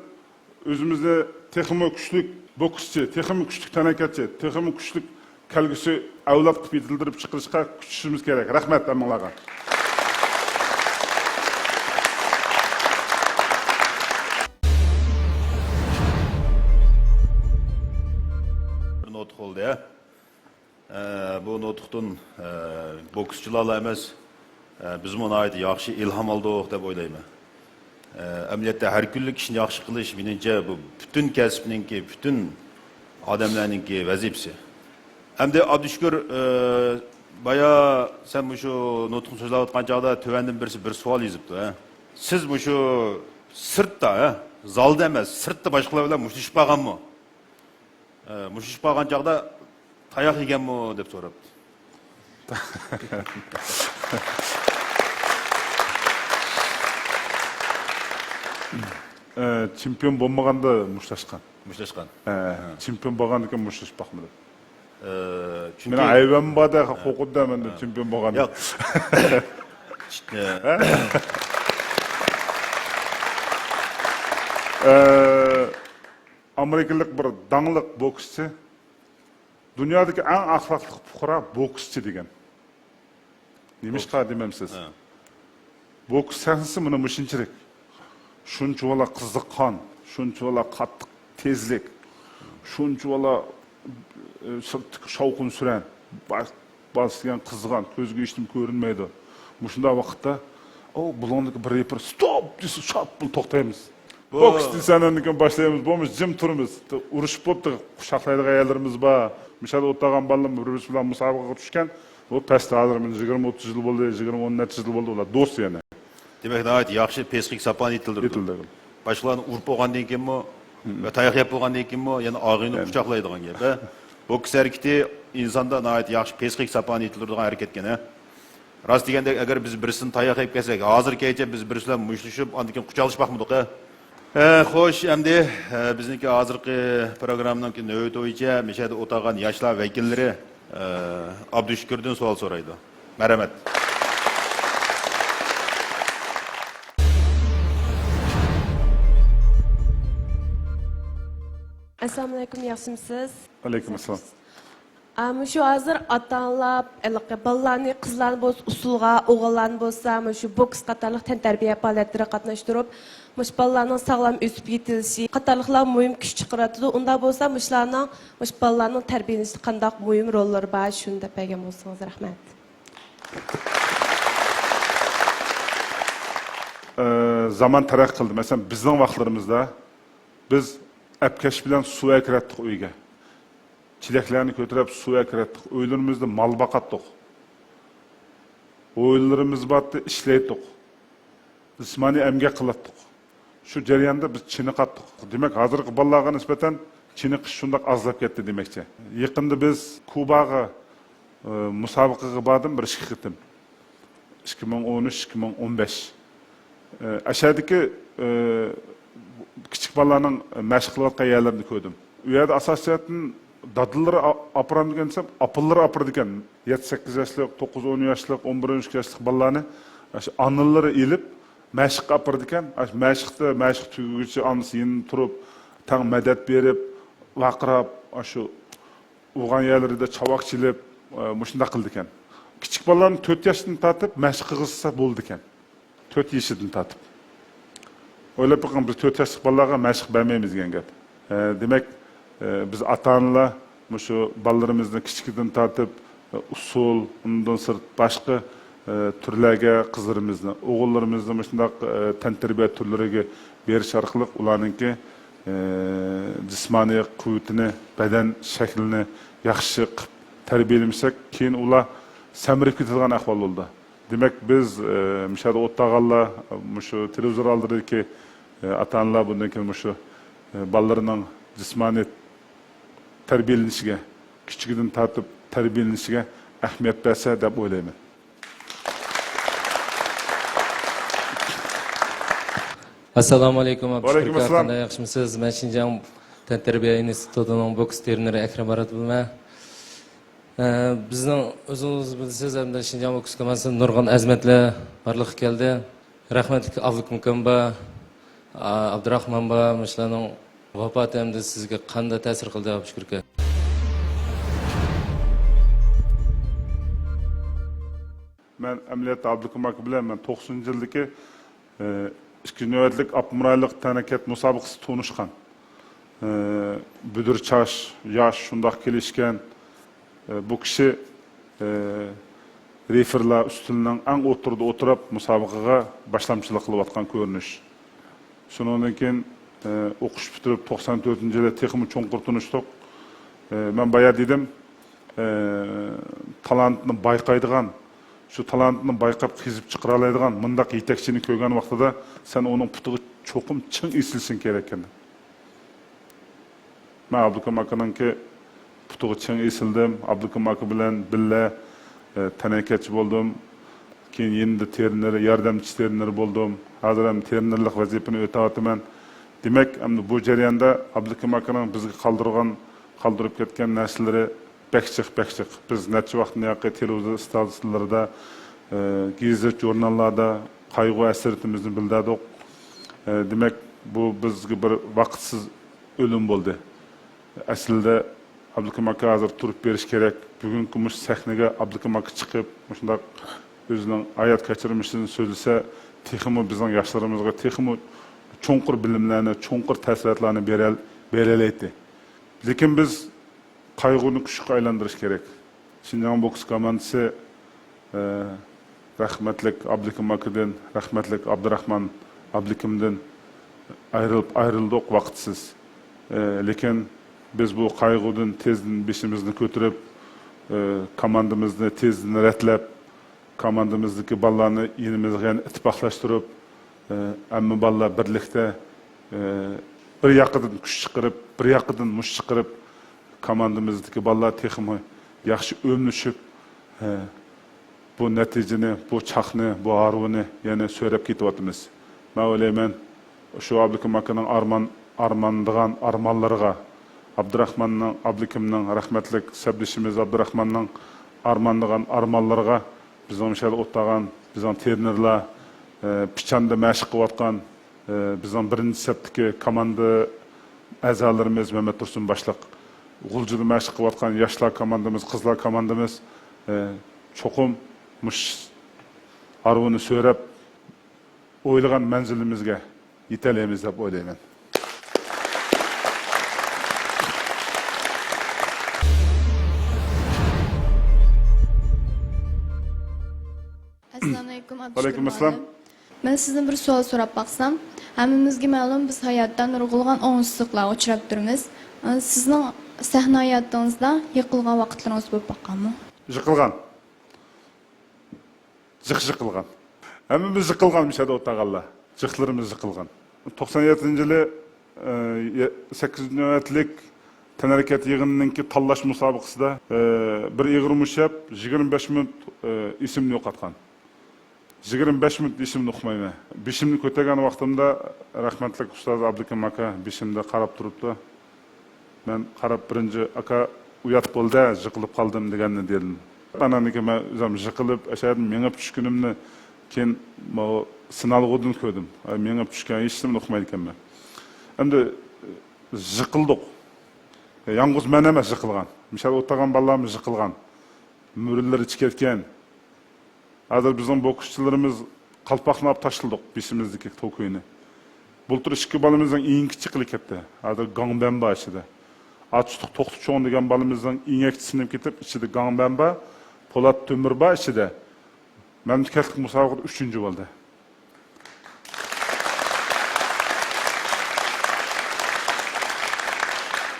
ئۆزىمىزنى تېخىمۇ كۈچلۈك بوكسچى، تېخىمۇ كۈچلۈك تەنھەرىكەتچى، تېخىمۇ كۈچلۈك كەلگۈسى ئەۋلاد قىلىپ يېتىلدۈرۈپ چىقىرىشقا كۈچىشىمىز كېرەك. رەھمەت ھەممىڭلارغا. بىر نۇتۇق بولدى، ھە؟ ئە، بۇ نۇتۇقتىن، ئە، بوكسچىلارلا ئەمەس، ئە، بىزمۇ ناھايىتى ياخشى ئىلھام ئالدۇق دەپ ئويلايمەن. ئە، ئەمەلىيەتتە ھەر كۈنلۈك ئىشنى ياخشى قىلىش، مېنىڭچە، بۇ پۈتۈن كەسىپنىڭكى، پۈتۈن ئادەملەرنىڭكى ۋەزىپىسى. ئەمدى ئابدۇشۈكۈر، ئە، بايا سەن مۇشۇ نۇتۇقنى سۆزلەۋاتقان چاغدا تۆۋەندىن بىرسى بىر سوئال يېزىپتۇ، ھە؟ سىز مۇشۇ سىرتتا، ھە؟ زالدا ئەمەس، سىرتتا باشقىلار بىلەن مۇشتلىشىپ قالغانمۇ؟ ئە، مۇشتلىشىپ قالغان چاغدا تاياق يېگەنمۇ دەپ سوراپتۇ. ئە، چېمپىيون بولمىغاندا مۇشتلاشقان. مۇشتلاشقان. ئە، ھە. چېمپىيون بولغاندىن كېيىن مۇشتلىشىپ باقمىدىم. ئە، چۈنكى مېنىڭ ھەيۋەم بار-دە، ھە. قورقىدۇ-دە مەندىن، ھە. چېمپىيون بولغاندىن. ياق. ئە، ئامېرىكىلىق بىر داڭلىق بوكسچى، دۇنيادىكى ئەڭ ئەخلاقلىق پۇقرا بوكسچى دېگەن. نېمىشقا دېمەمسىز؟ ھە. بوكس سەھنىسى مانا مۇشۇنچىلىك. شۇنچىۋالا قىزىققان، شۇنچىۋالا قاتتىق تېزلىك، شۇنچىۋالا، ئى، سىرتتىكى شاۋقۇن سۈرەن، با-، باسىدىغان قىزغان، كۆزگە ھېچنېمە كۆرۈنمەيدۇ. مۇشۇنداق ۋاقىتتا، ئو، بۇلۇڭدىكى بىر رېپېر ستوپ دېسە، شاپپىلا توختايمىز. بۇ بوكس دېسە، ئاندىن كېيىن باشلايمىز. بولمىسا جىم تۇرىمىز. ئۇرۇشۇپ بولدى، قۇچاقلايدىغان يەرلىرىمىز بار. مۇشۇ يەردە ئولتۇرغان بالىلىرىم بىر-بىرسى بىلەن مۇسابىقىگە چۈشكەن. بۇ پەستە ھازىر مانا يىگىرمە ئوتتۇز يىل بولدى، يىگىرمە ئون نەچچە يىل بولدى، ئۇلار دوست يەنە. دېمەك، ناھايىتى ياخشى پسىخىك ساپانى يېتىلدۈردى. يېتىلدۈردى. باشقىلارنى ئۇرۇپ بولغاندىن كېيىنمۇ ۋە تاياق يەپ بولغاندىن كېيىنمۇ يەنە ئاغرىنىپ قۇچاقلايدىغان گەپ، ھە؟ بوكس ھەرىكىتى ئىنساندا ناھايىتى ياخشى پسىخىك ساپانى يېتىلدۈرىدىغان ھەرىكەتكەن، ھە؟ راست دېگەندەك، ئەگەر بىز بىرسىدىن تاياق يەپ كەلسەك، ھازىرغىچە بىز بىرسى بىلەن مۇشتلىشىپ، ئاندىن كېيىن قۇچاقلىشىپ باقمىدۇق، ھە؟ ھە، خوش، ئەمدى، ھە، بىزنىڭكى ھازىرقى پروگراممىنىڭكى نۆۋىتى بويىچە مۇشۇ يەردە ئولتۇرغان ياشلار ۋەكىللىرى، ھە، ئابدۇشۈكۈردىن سوئال سورايدۇ. مەرھەمەت. ئەسسالامۇئەلەيكۇم، ياخشىمۇسىز؟ ۋەئەلەيكۇم ئەسسالام. ئا، مۇشۇ ھازىر ئاتا-ئانىلار ھېلىقى بالىلارنى، قىزلارنى بولسا ئۇسسۇلغا، ئوغۇللارنى بولسا مۇشۇ بوكس قاتارلىق تەنتەربىيە پائالىيەتلىرىگە قاتناشتۇرۇپ، مۇشۇ بالىلارنىڭ ساغلام ئۆسۈپ يېتىلىشى قاتارلىقلار مۇھىم كۈچ چىقىرىۋاتىدۇ. ئۇنداق بولسا مۇشۇلارنىڭ، مۇشۇ بالىلارنىڭ تەربىيەلىنىشىدە قانداق مۇھىم روللىرى بار، شۇنى دەپ بەرگەن بولسىڭىز رەھمەت. ئە، زامان تەرەققىي قىلدى. مەسىلەن، بىزنىڭ ۋاقىتلىرىمىزدا بىز ئەپكەش بىلەن سۇ ئەكىرەتتۇق ئۆيگە. چېلەكلەرنى كۆتۈرۈپ سۇ ئەكىرەتتۇق. ئۆيلىرىمىزدە مال باقاتتۇق. ھويلىلىرىمىز بارتتى، ئىشلەيتتۇق. جىسمانىي ئەمگەك قىلاتتۇق. شۇ جەرياندا بىز چېنىقاتتۇق. دېمەك، ھازىرقى بالىلارغا نىسبەتەن چېنىقىش شۇنداق ئازلاپ كەتتى دېمەكچى. يېقىندا بىز كۇباغا، ئى، مۇسابىقىگە باردىم بىر ئىككى قېتىم. ئىككى مىڭ ئون ئۈچ، ئىككى مىڭ ئون بەش. ئى، ئەشەدىكى، ئى، كىچىك بالىلارنىڭ مەشىق قىلىۋاتقان يەرلىرىنى كۆردۈم. ئۇ يەردە ئاساسىي جەھەتتىن دادىلىرى ئا-، ئاپىرامدىكەن دېسەم، ئاپىلىرى ئاپىرىدىكەن. يەتتە، سەككىز ياشلىق، توققۇز، ئون ياشلىق، ئون بىر، ئون ئىككى ياشلىق بالىلارنى ئاشۇ ئانىلىرى ئېلىپ، مەشىققە ئاپىرىدىكەن. ئاشۇ مەشىقتە، مەشىق تۈگىگۈچە ئانىسى يېنىدا تۇرۇپ، تەڭ مەدەت بېرىپ، ۋارقىراپ، ئاشۇ ئۇرغان يەرلىرىدە چاۋاك چېلىپ، ئە، مۇشۇنداق قىلىدىكەن. كىچىك بالىلارنى تۆت ياشتىن تارتىپ مەشىق قىلغۇزسا بولىدىكەن. تۆت يېشىدىن تارتىپ. ئويلاپ بېقىڭ، بىز تۆت ياشلىق بالىلارغا مەشىق بەرمەيمىز دېگەن گەپ. ئە، دېمەك، ئە، بىز ئاتا-ئانىلار مۇشۇ بالىلىرىمىزنى كىچىكىدىن تارتىپ، ئە، ئۇسسۇل، ئۇنىڭدىن سىرت باشقا، ئە، تۈرلەرگە قىزلىرىمىزنى، ئوغۇللىرىمىزنى مۇشۇنداق، ئە، تەنتەربىيە تۈرلىرىگە بېرىش ئارقىلىق ئۇلارنىڭكى، ئە، جىسمانىي قۇۋۋىتىنى، بەدەن شەكلىنى ياخشى قىلىپ تەربىيەلىمىسەك، كېيىن ئۇلار سەمرىپ كېتىدىغان ئەھۋال بولىدۇ. دېمەك، بىز، ئە، مۇشۇ يەردە ئولتۇرغانلار، مۇشۇ تېلېۋىزور ئالدىدىكى، ئە، ئاتا-ئانىلار بۇندىن كېيىن مۇشۇ، ئە، بالىلىرىنىڭ جىسمانىي تەربىيەلىنىشىگە، كىچىكىدىن تارتىپ تەربىيەلىنىشىگە ئەھمىيەت بەرسە دەپ ئويلايمەن. ئەسسالامۇ ئەلەيكۇم، ئابدۇشۈكۈر ۋەئەلەيكۇم ئاكا، ئەسسالام. قانداق، ياخشىمۇسىز؟ مەن شىنجاڭ تەنتەربىيە ئىنستىتۇتىنىڭ بوكس ترېنېرى ئەكرەم مۇراتوف بولىمەن. ئە، بىزنىڭ، ئۆزىڭىز بىلىسىز، ئەمدى شىنجاڭ بوكس كوماندىسىدا نۇرغۇن ئەزىمەتلەر بارلىققا كەلدى. رەھمەتلىك ئابلىكىم ئاكام بار، ئا-، ئابدۇراخمان بار، مۇشۇلارنىڭ ۋاپاتى ئەمدى سىزگە قانداق تەسىر قىلدى، ئابدۇشۈكۈر ئاكا؟ مەن ئەمەلىيەتتە ئابلىكىم ئاكا بىلەن مەن توقسىنىنچى يىلدىكى، ئى، ئىككىنچى نۆۋەتلىك ئاپتوموبىل تەنھەرىكەت مۇسابىقىسىدە تونۇشقان. ئى، بۈدۈر چاچ، ياش، شۇنداق كېلىشكەن. ئى، بۇ كىشى، ئى، رېفېرلار ئۈستىلىنىڭ ئەڭ ئوتتۇرىدا ئولتۇرۇپ، مۇسابىقىگە باشلامچىلىق قىلىۋاتقان كۆرۈنۈش. شۇنىڭدىن كېيىن، ئى، ئوقۇش پۈتتۈرۈپ، توقسان تۆتىنچى يىلى تېخىمۇ چوڭقۇر تونۇشتۇق. ئى، مەن بايا دېدىم، ئى، تالانتنى بايقايدىغان، شۇ تالانتنى بايقاپ قېزىپ چىقىرالايدىغان مۇنداق يېتەكچىنى كۆرگەن ۋاقتىدا سەن ئۇنىڭ پۇتىغا چوقۇم چىڭ ئېسىلىشىڭ كېرەك ئىكەن. مەن ئابلىكىم ئاكىنىڭكى پۇتىغا چىڭ ئېسىلدىم. ئابلىكىم ئاكا بىلەن بىللە، ئى، تەنھەرىكەتچى بولدۇم. كېيىن يېنىدا ترېنېر، ياردەمچى ترېنېر بولدۇم. ھازىر ھەم ترېنېرلىق ۋەزىپىنى ئۆتەۋاتىمەن. دېمەك، ئەمدى بۇ جەرياندا ئابلىكىم ئاكىنىڭ بىزگە قالدۇرغان، قالدۇرۇپ كەتكەن نەرسىلىرى بەك جىق، بەك جىق. بىز نەچچە ۋاقىتتىن ياقى تېلېۋىزور ئىستانسىلىرىدا، ئى، گېزىت، ژۇرناللاردا قايغۇ ھەسرىتىمىزنى بىلدۈردۇق. ئى، دېمەك، بۇ بىزگە بىر ۋاقىتسىز ئۆلۈم بولدى. ئەسلىدە ئابلىكىم ئاكا ھازىر تۇرۇپ بېرىش كېرەك. بۈگۈنكى مۇشۇ سەھنىگە ئابلىكىم ئاكا چىقىپ، مۇشۇنداق ئۆزىنىڭ ھايات كەچۈرمىشىدىن سۆزلىسە، تېخىمۇ بىزنىڭ ياشلىرىمىزغا تېخىمۇ چوڭقۇر بىلىملەرنى، چوڭقۇر تەسىراتلارنى بېرەل-، بېرەلەيتتى. لېكىن بىز قايغۇنى كۈچكە ئايلاندۇرۇش كېرەك. شىنجاڭ بوكس كوماندىسى، ئە، رەھمەتلىك ئابلىكىم ئاكىدىن، رەھمەتلىك ئابدۇراخمان ئابلىكىمدىن ئايرىلىپ، ئايرىلدۇق ۋاقىتسىز. ئە، لېكىن بىز بۇ قايغۇدىن تېزدىن بېشىمىزنى كۆتۈرۈپ، ئە، كوماندىمىزنى تېزدىن رەتلەپ، كوماندىمىزدىكى بالىلارنى يېنىمىزغا يەنە ئىتتىپاقلاشتۇرۇپ، ئە، ھەممە بالىلار بىرلىكتە، ئە، بىر ياقىدىن كۈچ چىقىرىپ، بىر ياقىدىن مۇش چىقىرىپ، كوماندىمىزدىكى بالىلار تېخىمۇ ياخشى ئۈنلىشىپ، ئە، بۇ نەتىجىنى، بۇ چاقنى، بۇ ھارۋىنى يەنە سۆرەپ كېتىۋاتىمىز. مەن ئويلايمەن، شۇ ئابلىكىم ئاكىنىڭ ئارمان، ئارمانلىغان ئارمانلىرىغا، ئابدۇراخماننىڭ، ئابلىكىمنىڭ، رەھمەتلىك سەپدىشىمىز ئابدۇراخماننىڭ ئارمانلىغان ئارمانلىرىغا بىزنىڭ مۇشۇ يەردە ئولتۇرغان بىزنىڭ ترېنېرلار، ئە، پىچاندا مەشىق قىلىۋاتقان، ئە، بىزنىڭ بىرىنچى سەپتىكى كوماندا ئەزالىرىمىز مەمەت تۇرسۇن باشلىق، غۇلجىدا مەشىق قىلىۋاتقان ياشلار كوماندىمىز، قىزلار كوماندىمىز، ئە، چوقۇم مۇشۇ ھارۋىنى سۆرەپ، ئويلىغان مەنزىلىمىزگە يېتەلەيمىز دەپ ئويلايمەن. ئەسسالامۇئەلەيكۇم، ئابدۇشۈكۈر ۋەئەلەيكۇم ئەسسالام. مۇئەللىم. مەن سىزدىن بىر سوئال سوراپ باقسام، ھەممىمىزگە مەلۇم، بىز ھاياتتا نۇرغۇنلىغان ئوڭۇشسىزلىقلارغا ئۇچراپ تۇرىمىز. سىزنىڭ سەھنە ھاياتىڭىزدا يىقىلغان ۋاقىتلىرىڭىز بولۇپ باققانمۇ؟ يىقىلغان. جىق يىقىلغان. ھەممىمىز يىقىلغان، مۇشۇ يەردە ئولتۇرغانلار. جىقلىرىمىز يىقىلغان. توقسان يەتتىنچى يىلى، ئە، يە-، سەككىزىنچى نۆۋەتلىك تەنھەرىكەت يىغىنىنىڭكى تاللاش مۇسابىقىسىدە، ئە، بىر ئېغىر مۇشت يەپ، يىگىرمە بەش مىنۇت، ئە، ئېسىمنى يوقاتقان. يىگىرمە بەش مىنۇت ئېسىمنى ئۇقمايمەن. بېشىمنى كۆتۈرگەن ۋاقتىمدا رەھمەتلىك ئۇستاز ئابلىكىم ئاكا بېشىمدا قاراپ تۇرۇپتۇ. مەن قاراپ بىرىنچى، «ئاكا، ئۇيات بولدى، يىقىلىپ قالدىم» دېگەننى دېدىم. ئاناندىن كېيىن مەن ئۆزۈم يىقىلىپ، ئەشەدىن مېڭىپ چۈشكىنىمنى كېيىن ماۋۇ سىنالغۇدىن كۆردۈم. ئاي، مېڭىپ چۈشكەن ھېچنېمىنى ئۇقمايدىكەنمەن. ئەمدى يىقىلدۇق. يالغۇز مەن ئەمەس يىقىلغان. مۇشۇ يەردە ئولتۇرغان بالىلارمۇ يىقىلغان. مۈرىلىرى چىقىپ كەتكەن. ھازىر بىزنىڭ بوكسچىلىرىمىز قالپاقنى ئاپ تاشلىدۇق، بېشىمىزدىكى توكىنى. بۇلتۇر ئىككى بالىمىزنىڭ ئېڭىكى چېقىلىپ كەتتى. ھازىر گاڭبەن بار ئىچىدە. ئاچتۇق توختى چوڭ دېگەن بالىمىزنىڭ ئېڭەكچە سىنىپ كېتىپ، ئىچىدە گاڭبەن بار، پولات تۆمۈر بار ئىچىدە. مەملىكەتلىك مۇسابىقىدە ئۈچىنچى بولدى.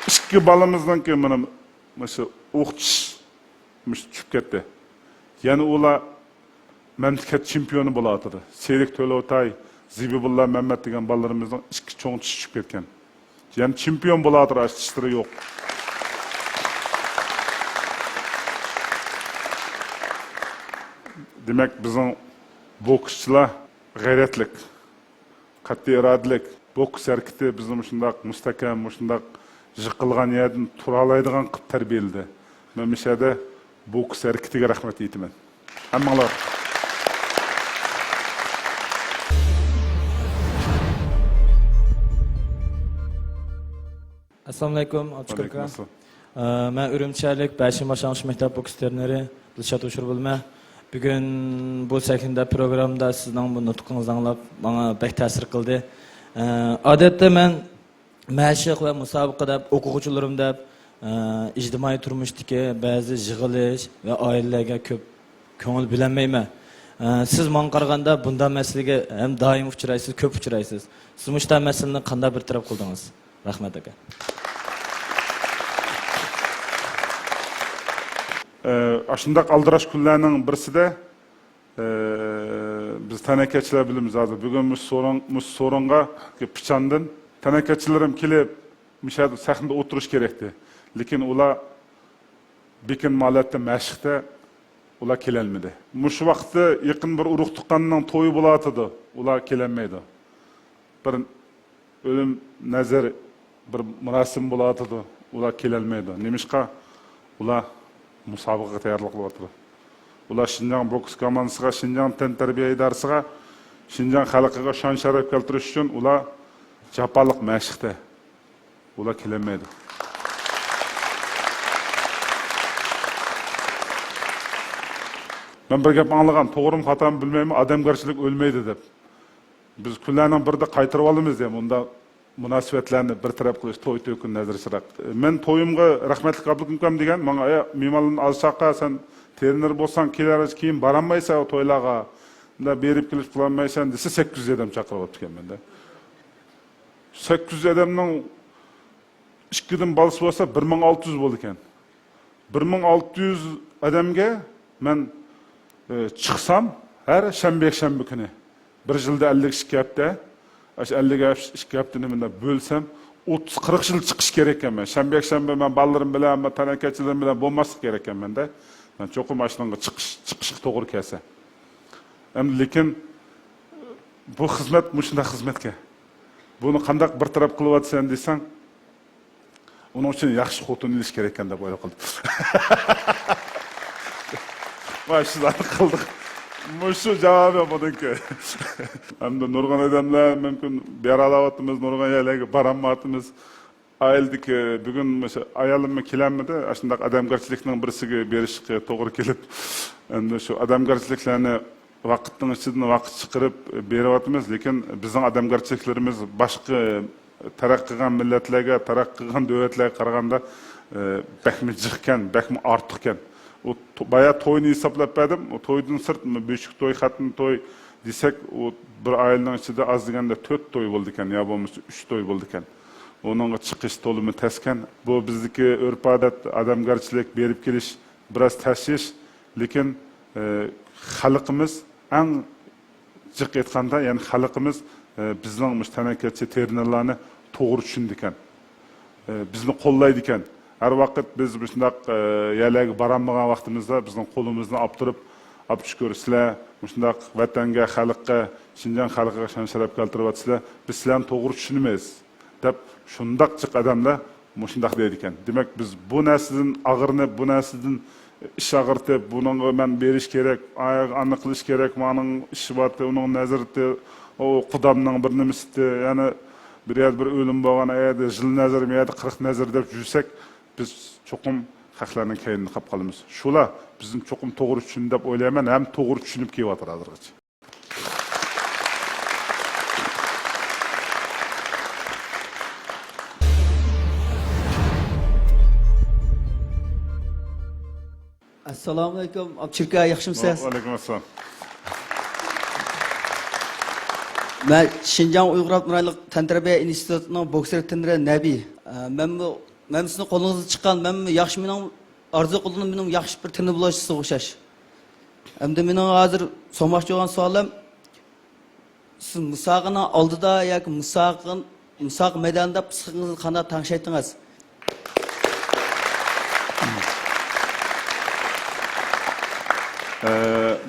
ئىككى بالىمىزنىڭكى مانا مۇشۇ ئوق چىش مۇشۇ چۈشۈپ كەتتى. يەنە ئۇلار مەملىكەت چېمپىيونى بولۇۋاتىدۇ. سېرىك تۆلەۋتاي، زېبىبۇللا مەمەت دېگەن بالىلىرىمىزنىڭ ئىككى چوڭ چىشى چۈشۈپ كەتكەن. يەنە چېمپىيون بولۇۋاتىدۇ، ئاشۇ چىشلىرى يوق. دېمەك، بىزنىڭ بوكسچىلار غەيرەتلىك. قەتئىي ئىرادىلىك، بوكس ھەرىكىتى بىزنى مۇشۇنداق مۇستەھكەم، مۇشۇنداق يىقىلغان يەردىن تۇرالايدىغان قىلىپ تەربىيەلىدى. مەن مۇشۇ يەردە بوكس ھەرىكىتىگە رەھمەت ئېيتىمەن. ھەممىڭلار. ئەسسالامۇئەلەيكۇم، ئابدۇشۈكۈر ئاكا. ۋەئەلەيكۇم ئەسسالام. ئە، مەن ئۈرۈمچى شەھەرلىك بەشىنچى باشلانغۇچ مەكتەپ بوكس ترېنېرى دىلشات ھوشۇر بولىمەن. بۈگۈن بۇ سەھنىدە پروگراممىدا سىزنىڭ بۇ نۇتقىڭىزنى ئاڭلاپ، ماڭا بەك تەسىر قىلدى. ئە، ئادەتتە مەن مەشىق ۋە مۇسابىقە دەپ، ئوقۇغۇچىلىرىم دەپ، ئە، ئىجتىمائىي تۇرمۇشتىكى بەزى يىغىلىش ۋە ئائىلىلەرگە كۆپ كۆڭۈل بۆلەلمەيمەن. ئە، سىز ماڭا قارىغاندا بۇنداق مەسىلىگە ھەم دائىم ئۇچرايسىز، كۆپ ئۇچرايسىز. سىز مۇشۇنداق مەسىلىنى قانداق بىر تەرەپ قىلدىڭىز؟ رەھمەت، ئاكا. ئە، ئاشۇنداق ئالدىراش كۈنلەرنىڭ بىرسىدە، ئە، بىز تەنھەرىكەتچىلەر بىلىمىز ھازىر. بۈگۈن مۇشۇ سورۇن، مۇشۇ سورۇنغا پىچاندىن تەنھەرىكەتچىلىرىم كېلىپ، مۇشۇ يەردە سەھنىدە ئولتۇرۇش كېرەكتى. لېكىن ئۇلار بېكىنمە ھالەتتە مەشىقتە، ئۇلار كېلەلمىدى. مۇشۇ ۋاقىتتا يېقىن بىر ئۇرۇق تۇغقاننىڭ تويى بولۇۋاتىدۇ، ئۇلار كېلەلمەيدۇ. بىر ئۆلۈم نەزىر، بىر مۇراسىم بولۇۋاتىدۇ، ئۇلار كېلەلمەيدۇ. نېمىشقا؟ ئۇلار مۇسابىقىگە تەييارلىق قىلىۋاتىدۇ. ئۇلار شىنجاڭ بوكس كوماندىسىغا، شىنجاڭ تەنتەربىيە ئىدارىسىغا، شىنجاڭ خەلقىگە شان-شەرەپ كەلتۈرۈش ئۈچۈن ئۇلار جاپالىق مەشىقتە. ئۇلار كېلەلمەيدۇ. مەن بىر گەپ ئاڭلىغان، توغرىمۇ خاتامۇ بىلمەيمەن، ئادەمگەرچىلىك ئۆلمەيدۇ دەپ. بىز كۈنلەرنىڭ بىرىدە قايتۇرۇۋالىمىز دېگەن مۇنداق مۇناسىۋەتلەرنى بىر تەرەپ قىلىش، توي تۆكۈن نەزىرى شىراق. مەن تويۇمغا رەھمەتلىك ئابلىكىم ئاكام دېگەن، ماڭا، «ئەي، مېھمانلارنى ئازساقا، سەن ترېنېر بولساڭ كېلەر، كېيىن بارالمايسەن ئۇ تويلارغا، مۇنداق بېرىپ كېلىپ قىلالمايسەن» دېسە، سەككىز يۈز ئادەم چاقىرىۋاپتىكەن مەندە. سەككىز يۈز ئادەمنىڭ ئىككىدىن بالىسى بولسا، بىر مىڭ ئالتە يۈز بولىدىكەن. بىر مىڭ ئالتە يۈز ئادەمگە مەن، ئى، چىقسام، ھەر شەنبە، يەكشەنبە كۈنى، بىر يىلدا ئەللىك ئىككى ھەپتە، ئاشۇ ئەللىك ئىككى ھەپتىنى مۇنداق بۆلسەم، ئوتتۇز، قىرىق يىل چىقىش كېرەككەنمەن. شەنبە، يەكشەنبە مەن بالىلىرىم بىلەن، مەن تەنھەرىكەتچىلىرىم بىلەن بولماسلىق كېرەككەنمەندە. مەن چوقۇم ئاشۇنىڭغا چىقىش، چىقىشقا توغرا كەلسە. ئەمدى لېكىن بۇ خىزمەت مۇشۇنداق خىزمەتكەن. بۇنى قانداق بىر تەرەپ قىلىۋاتىسەن دېسەڭ، ئۇنىڭ ئۈچۈن ياخشى خوتۇن ئېلىش كېرەككەن دەپ ئويلاپ قالدىم. مانا شۇلارنى قىلدۇق. مۇشۇ جاۋابى بۇنىڭكى. ئەمدى نۇرغۇن ئادەملەر مۇمكىن بېرەلەۋاتىمىز، نۇرغۇن يەرلەرگە بارالمايۋاتىمىز. ئائىلىدىكى بۈگۈن مۇشۇ ئايالىممۇ كېلەلمىدى. ئاشۇنداق ئادەمگەرچىلىكنىڭ بىرسىگە بېرىشقا توغرا كېلىپ، ئەمدى شۇ ئادەمگەرچىلىكلەرنى ۋاقىتنىڭ ئىچىدىن ۋاقىت چىقىرىپ بېرىۋاتىمىز، لېكىن بىزنىڭ ئادەمگەرچىلىكلىرىمىز باشقا تەرەققىي قىلغان مىللەتلەرگە، تەرەققىي قىلغان دۆلەتلەرگە قارىغاندا، ئى، بەكمۇ جىقكەن، بەكمۇ ئارتۇقكەن. ئۇ تو-، بايا توينى ھېسابلاپ بەردىم. ئۇ تويدىن سىرت، بۆشۈك توي، خەتنە توي دېسەك، ئۇ بىر ئائىلىنىڭ ئىچىدە ئاز دېگەندە تۆت توي بولىدىكەن، يا بولمىسا ئۈچ توي بولىدىكەن. ئۇنىڭغا چىقىش تولىمۇ تەسكەن. بۇ بىزدىكى ئۆرپ-ئادەت، ئادەمگەرچىلىك، بېرىپ كېلىش بىراز تەس ئىش. لېكىن، ئە، خەلقىمىز ئەڭ جىق ئېيتقاندا، يەنى خەلقىمىز، ئە، بىزنىڭ مۇشۇ تەنھەرىكەتچى ترېنېرلارنى توغرا چۈشىنىدىكەن. ئە، بىزنى قوللايدىكەن. ھەر ۋاقىت بىز مۇشۇنداق، ئە، يەرلەرگە بارالمىغان ۋاقتىمىزدا بىزنىڭ قولىمىزنى ئاپتۇرۇپ، «ئابدۇشۈكۈر، سىلەر مۇشۇنداق ۋەتەنگە، خەلققە، شىنجاڭ خەلقىگە شان-شەرەپ كەلتۈرۈۋاتىسىلەر، بىز سىلەرنى توغرا چۈشىنىمىز» دەپ، شۇنداق جىق ئادەملەر مۇشۇنداق دەيدىكەن. دېمەك، بىز بۇ نەرسىدىن ئاغرىنىپ، بۇ نەرسىدىن ئىچ ئاغرىتىپ، بۇنىڭغا مەن بېرىش كېرەك، ئاياغ ئانا قىلىش كېرەك، مانىڭ ئىشى بارتى، ئۇنىڭ نەزىرىتى، ئۇ قۇدامنىڭ بىر نېمىسىتى، يەنە بىر يەردە بىر ئۆلۈم بولغان، ئەيەردە يىل نەزىر، مۇ يەردە قىرىق نەزىر دەپ يۈرسەك، بىز چوقۇم خەقلەرنىڭ كەينىدە قاپ قالىمىز. شۇلا بىزنى چوقۇم توغرا چۈشىنىدۇ دەپ ئويلايمەن، ھەم توغرا چۈشىنىپ كېلىۋاتىدۇ ھازىرغىچە. ئەسسالامۇئەلەيكۇم، ئابدۇشۈكۈر ئاكا، ياخشىمۇسىز؟ ۋەئەلەيكۇم ئەسسالام. مەن شىنجاڭ ئۇيغۇر ئاپتونوم رايونلۇق تەنتەربىيە ئىنستىتۇتىنىڭ بوكسېر ترېنېرى نەبى. ئە، مەنمۇ، مەن سىزنىڭ قولىڭىزغا چىققان، مەنمۇ ياخشى، مېنىڭ ئارزۇ قىلغىنىم مېنىڭ ياخشى بىر ترېنېر بولۇشىغا ئوخشاش. ئەمدى مېنىڭ ھازىر سورىماقچى بولغان سوئالىم، سىز مۇسابىقىنىڭ ئالدىدا ياكى مۇسابىقە، مۇسابىقە مەيدانىدا پىسخىكىڭىزنى قانداق تەڭشەيتتىڭىز؟ ئە،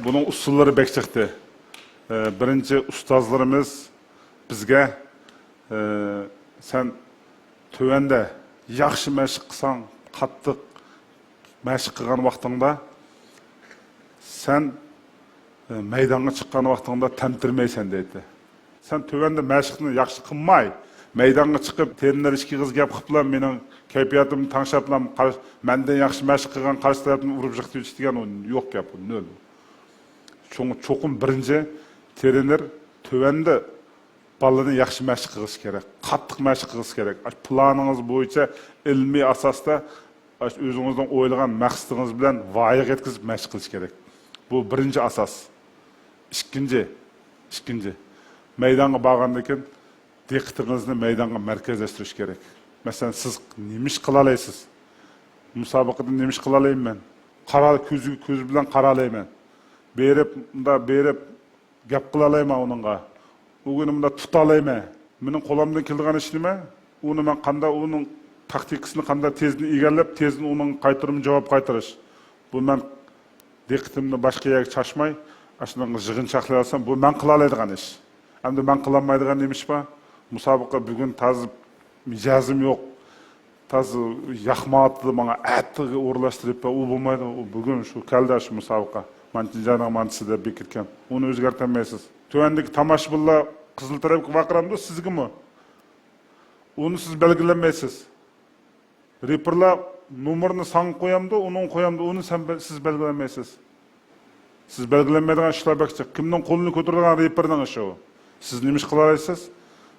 بۇنىڭ ئۇسۇللىرى بەك جىقتى. ئە، بىرىنچى، ئۇستازلىرىمىز بىزگە، ئە، سەن تۆۋەندە ياخشى مەشىق قىلساڭ، قاتتىق مەشىق قىلغان ۋاقتىڭدا سەن، ئە، مەيدانغا چىققان ۋاقتىڭدا تەمتىرىمەيسەن دەيتتى. سەن تۆۋەندە مەشىقنى ياخشى قىلماي، مەيدانغا چىقىپ، ترېنېر ئىككى قىز گەپ قىلىپلا، مېنىڭ كەيپىياتىمنى تەڭشەپلا، قار-، مەندىن ياخشى مەشىق قىلغان قارشى تەرەپنى ئۇرۇپ يىقىتىۋېتىش دېگەن ئۇ يوق گەپ، ئۇ نۆل. چوڭ-، چوقۇم بىرىنچى ترېنېر تۆۋەندە بالىنى ياخشى مەشىق قىلغۇسى كېرەك، قاتتىق مەشىق قىلغۇسى كېرەك. ئاشۇ پىلانىڭىز بويىچە ئىلمىي ئاساستا، ئاشۇ ئۆزىڭىزنىڭ ئويلىغان مەقسىتىڭىز بىلەن ۋايىغا يەتكۈزۈپ مەشىق قىلىش كېرەك. بۇ بىرىنچى ئاساس. ئىككىنچى، ئىككىنچى، مەيدانغا بارغاندىن كېيىن دىققىتىڭىزنى مەيدانغا مەركەزلەشتۈرۈش كېرەك. مەسىلەن، سىز نېمە ئىش قىلالايسىز؟ مۇسابىقىدە نېمە ئىش قىلالايمەن مەن؟ قارا-، كۆز، كۆز بىلەن قارالايمەن. بېرىپ، مۇنداق بېرىپ، گەپ قىلالايمەن ئۇنىڭغا. ئۇنى مۇنداق تۇتالايمەن. مېنىڭ قولۇمدىن كېلىدىغان ئىش نېمە؟ ئۇنى مەن قانداق، ئۇنىڭ تاكتىكىسىنى قانداق تېزدىن ئىگىلەپ، تېزدىن ئۇنىڭ قايتۇرما جاۋاب قايتۇرۇش. بۇ مەن دىققىتىمنى باشقا يەرگە چاچماي، ئاشۇنىڭغا يىغىنچاقلاۋالسام، بۇ مەن قىلالايدىغان ئىش. ئەمدى مەن قىلالمايدىغان نېمە ئىش بار؟ مۇسابىقە بۈگۈن تازا مىجەزىم يوق. تازا ياقمايۋاتىدۇ ماڭا، ئەتىگە ئورۇنلاشتۇرۇپ، ئۇ بولمايدۇ، ئۇ بۈگۈن شۇ كەلدى، شۇ مۇسابىقە. مانچە جانىڭ مانچىسى دەپ بېكىتكەن. ئۇنى ئۆزگەرتەلمەيسىز. تۆۋەندىكى تاماشىبىنلار قىزىل تەرەپكە ۋارقىرامدۇ سىزگىمۇ؟ ئۇنى سىز بەلگىلەلمەيسىز. رېپېرلار نومۇرنى ساڭا قويامدۇ، ئۇنىڭغا قويامدۇ، ئۇنى سەن بە-، سىز بەلگىلەلمەيسىز. سىز بەلگىلەنمەيدىغان ئىشلار بەك جىق. كىمنىڭ قولىنى كۆتۈرىدىغان رېپېرنىڭ ئىشى ئۇ. سىز نېمە ئىش قىلالايسىز؟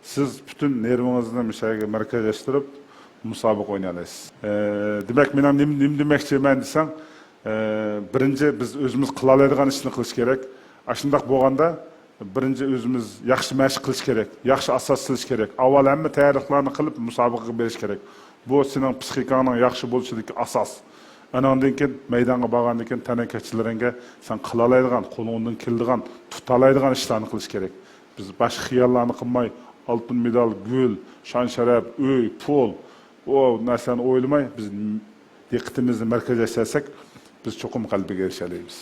سىز پۈتۈن نېرۋىڭىزنى مۇشۇ يەرگە مەركەزلەشتۈرۈپ، مۇسابىقە ئوينىيالايسىز. ئە، دېمەك، مېنىڭ نېمە، نېمە دېمەكچىمەن دېسەڭ، ئە، بىرىنچى، بىز ئۆزىمىز قىلالايدىغان ئىشنى قىلىش كېرەك. ئاشۇنداق بولغاندا، بىرىنچى، ئۆزىمىز ياخشى مەشىق قىلىش كېرەك، ياخشى ئاساس سېلىش كېرەك. ئاۋۋال ھەممە تەييارلىقلارنى قىلىپ، مۇسابىقىگە بېرىش كېرەك. بۇ سېنىڭ پسىخىكاڭنىڭ ياخشى بولۇشىدىكى ئاساس. ئانىڭدىن كېيىن مەيدانغا بارغاندىن كېيىن تەنھەرىكەتچىلىرىڭگە سەن قىلالايدىغان، قولۇڭدىن كېلىدىغان، تۇتالايدىغان ئىشلارنى قىلىش كېرەك. بىز باشقا خىياللارنى قىلماي، ئالتۇن مېدال، گۈل، شان-شەرەپ، ئۆي، پۇل، ئۇ نەرسىلەرنى ئويلىماي، بىز دىققىتىمىزنى مەركەزلەشتۈرسەك، بىز چوقۇم غەلىبىگە ئېرىشەلەيمىز.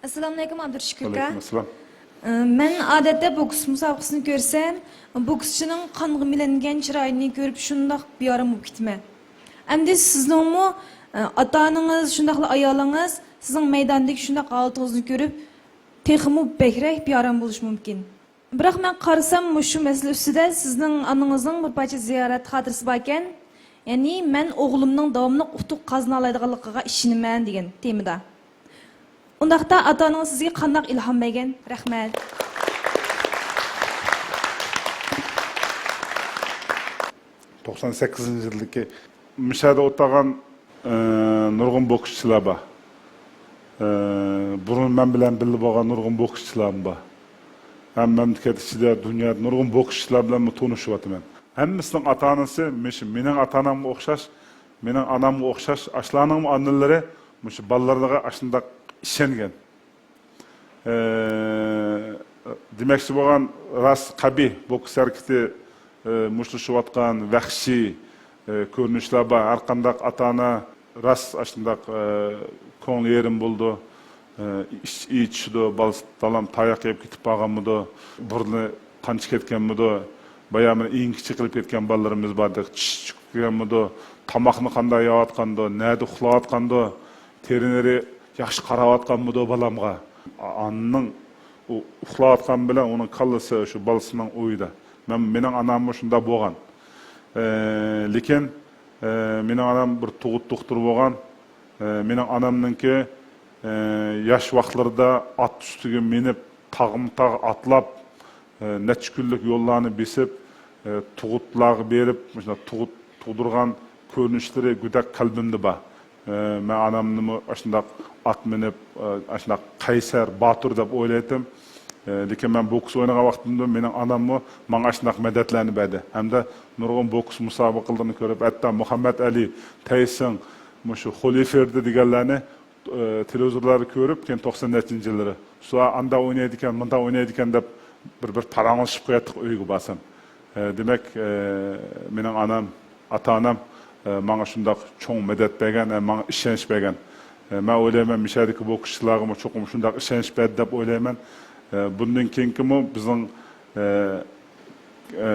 ئەسسالامۇئەلەيكۇم، ئابدۇشۈكۈر ئاكا. ۋەئەلەيكۇم ئەسسالام. ئە، مەن ئادەتتە بوكس مۇسابىقىسىنى كۆرسەم، بوكسچىنىڭ قانغا مىلەنگەن چىرايىنى كۆرۈپ شۇنداق بىئارام بولۇپ كېتىمەن. ئەمدى سىزنىڭمۇ، ئە، ئاتا-ئانىڭىز، شۇنداقلا ئايالىڭىز سىزنىڭ مەيداندىكى شۇنداق ھالىتىڭىزنى كۆرۈپ، تېخىمۇ بەكرەك بىئارام بولۇشى مۇمكىن. بىراق مەن قارىسام، مۇشۇ مەسىلە ئۈستىدە سىزنىڭ ئانىڭىزنىڭ بىر پارچە زىيارەت خاتىرىسى باركەن، يەنى «مەن ئوغلۇمنىڭ داۋاملىق ئۇتۇق قازىنالايدىغانلىقىغا ئىشىنىمەن» دېگەن تېمىدا. ئۇنداقتا ئاتا-ئانىڭىز سىزگە قانداق ئىلھام بەرگەن؟ رەھمەت. توقسان سەككىزىنچى يىلدىكى مۇشۇ يەردە ئولتۇرغان، ئە، نۇرغۇن بوكسچىلار بار. ئە، بۇرۇن مەن بىلەن بىللە بولغان نۇرغۇن بوكسچىلارمۇ بار. ھەم مەملىكەت ئىچىدە، دۇنيادا نۇرغۇن بوكسچىلار بىلەنمۇ تونۇشۇۋاتىمەن. ھەممىسىنىڭ ئاتا-ئانىسى مۇشۇ مېنىڭ ئاتا-ئانامغا ئوخشاش، مېنىڭ ئانامغا ئوخشاش، ئاشۇلارنىڭمۇ ئانىلىرى مۇشۇ بالىلىرىغا ئاشۇنداق ئىشەنگەن. ئە، دېمەكچى بولغان راست قەبىھ بوكس ھەرىكىتى، ئە، مۇشتلىشىۋاتقان ۋەھشىي، ئە، كۆرۈنۈشلەر بار. ھەرقانداق ئاتا-ئانا راست ئاشۇنداق، ئە، كۆڭلى يېرىم بولىدۇ. ئە، ئىچ ئېچىشىدۇ، بالىسى دالام تاياق يەپ كېتىپ قالغانمىدۇ، بۇرنى قانچە كەتكەنمىدۇ، بايا مانا ئېڭىكى چېقىلىپ كەتكەن بالىلىرىمىز بار، چىش چىقىپ كەتكەنمىدۇ، تاماقنى قانداق يەۋاتقاندۇ، نەدە ئۇخلاۋاتقاندۇ، تېرىنېرى ياخشى قاراۋاتقانمىدۇ بالامغا. ئانىنىڭ ئۇ ئۇخلاۋاتقان بىلەن ئۇنىڭ كاللىسى شۇ بالىسىنىڭ ئويىدا. مەن، مېنىڭ ئاناممۇ شۇنداق بولغان. ئە، لېكىن، ئە، مېنىڭ ئانام بىر تۇغۇت دوختۇرى بولغان. ئە، مېنىڭ ئانامنىڭكى، ئە، ياش ۋاقىتلىرىدا ئات ئۈستىگە مىنىپ، تاغمۇ تاغ ئاتلاپ، ئە، نەچچە كۈنلۈك يوللارنى بېسىپ، ئە، تۇغۇتلارغا بېرىپ، مۇشۇنداق تۇغۇت تۇغدۇرغان كۆرۈنۈشلىرى گۆدەك قەلبىمدە بار. ئە، مەن ئانامنىمۇ ئاشۇنداق ئات مىنىپ، ئە، ئاشۇنداق قەيسەر، باتۇر دەپ ئويلايتتىم. ئە، لېكىن مەن بوكس ئوينىغان ۋاقتىمدا مېنىڭ ئاناممۇ ماڭا ئاشۇنداق مەدەتلەرنى بەردى. ھەمدە نۇرغۇن بوكس مۇسابىقىلىرىنى كۆرۈپ، ھەتتا مۇھەممەد ئەلى، تەيسىڭ، مۇشۇ خولىفېردى دېگەنلەرنى، ئە، تېلېۋىزورلاردا كۆرۈپ، كېيىن توقسان نەچچىنچى يىللىرى، شۇلار ئاندا ئوينايدىكەن، مۇندا ئوينايدىكەن دەپ بىر، بىر پاراڭلىشىپ قوياتتۇق ئۆيگە بارسام. ئە، دېمەك، ئە، مېنىڭ ئانام، ئاتا-ئانام، ئە، ماڭا شۇنداق چوڭ مەدەت بەرگەن، ئە، ماڭا ئىشەنچ بەرگەن. ئە، مەن ئويلايمەن، مىشەدىكى بوكسچىلارغىمۇ چوقۇم شۇنداق ئىشەنچ بەردى دەپ ئويلايمەن. ئە، بۇندىن كېيىنكىمۇ بىزنىڭ، ئە، ئە،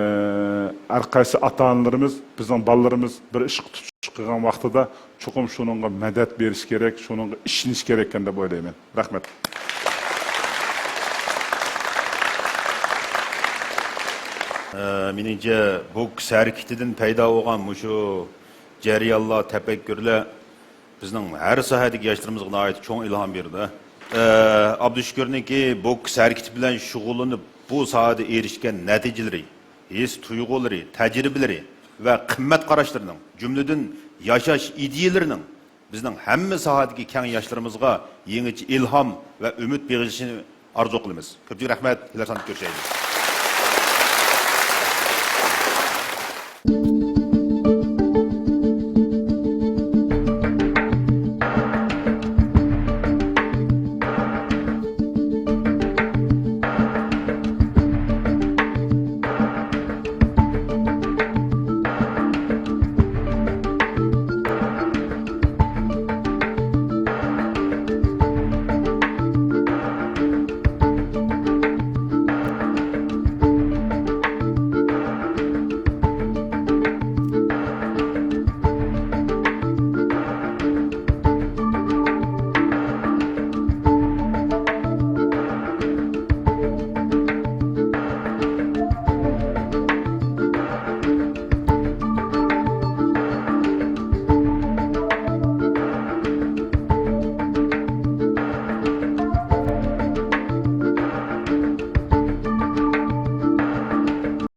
ھەر قايسى ئاتا-ئانىلىرىمىز، بىزنىڭ بالىلىرىمىز بىر ئىشقا تۇتۇش قىلغان ۋاقتىدا چوقۇم شۇنىڭغا مەدەت بېرىش كېرەك، شۇنىڭغا ئىشىنىش كېرەككەن دەپ ئويلايمەن. رەھمەت. ئە، مېنىڭچە، بوكس ھەرىكىتىدىن پەيدا بولغان مۇشۇ جەريانلار، تەپەككۇرلار بىزنىڭ ھەر ساھەدىكى ياشلىرىمىزغا ناھايىتى چوڭ ئىلھام بېرىدۇ. ئە، ئابدۇشۈكۈرنىڭكى بوكس ھەرىكىتى بىلەن شۇغۇللىنىپ، بۇ ساھەدە ئېرىشكەن نەتىجىلىرى، ھېس تۇيغۇلىرى، تەجرىبىلىرى ۋە قىممەت قاراشلىرىنىڭ، جۈملىدىن ياشاش ئىدىيەلىرىنىڭ بىزنىڭ ھەممە ساھەدىكى كەڭ ياشلىرىمىزغا يېڭىچە ئىلھام ۋە ئۈمىد بېغىشلىشىنى ئارزۇ قىلىمىز. كۆپچىلىك رەھمەت، كېلەر ساندا كۆرۈشەيلى.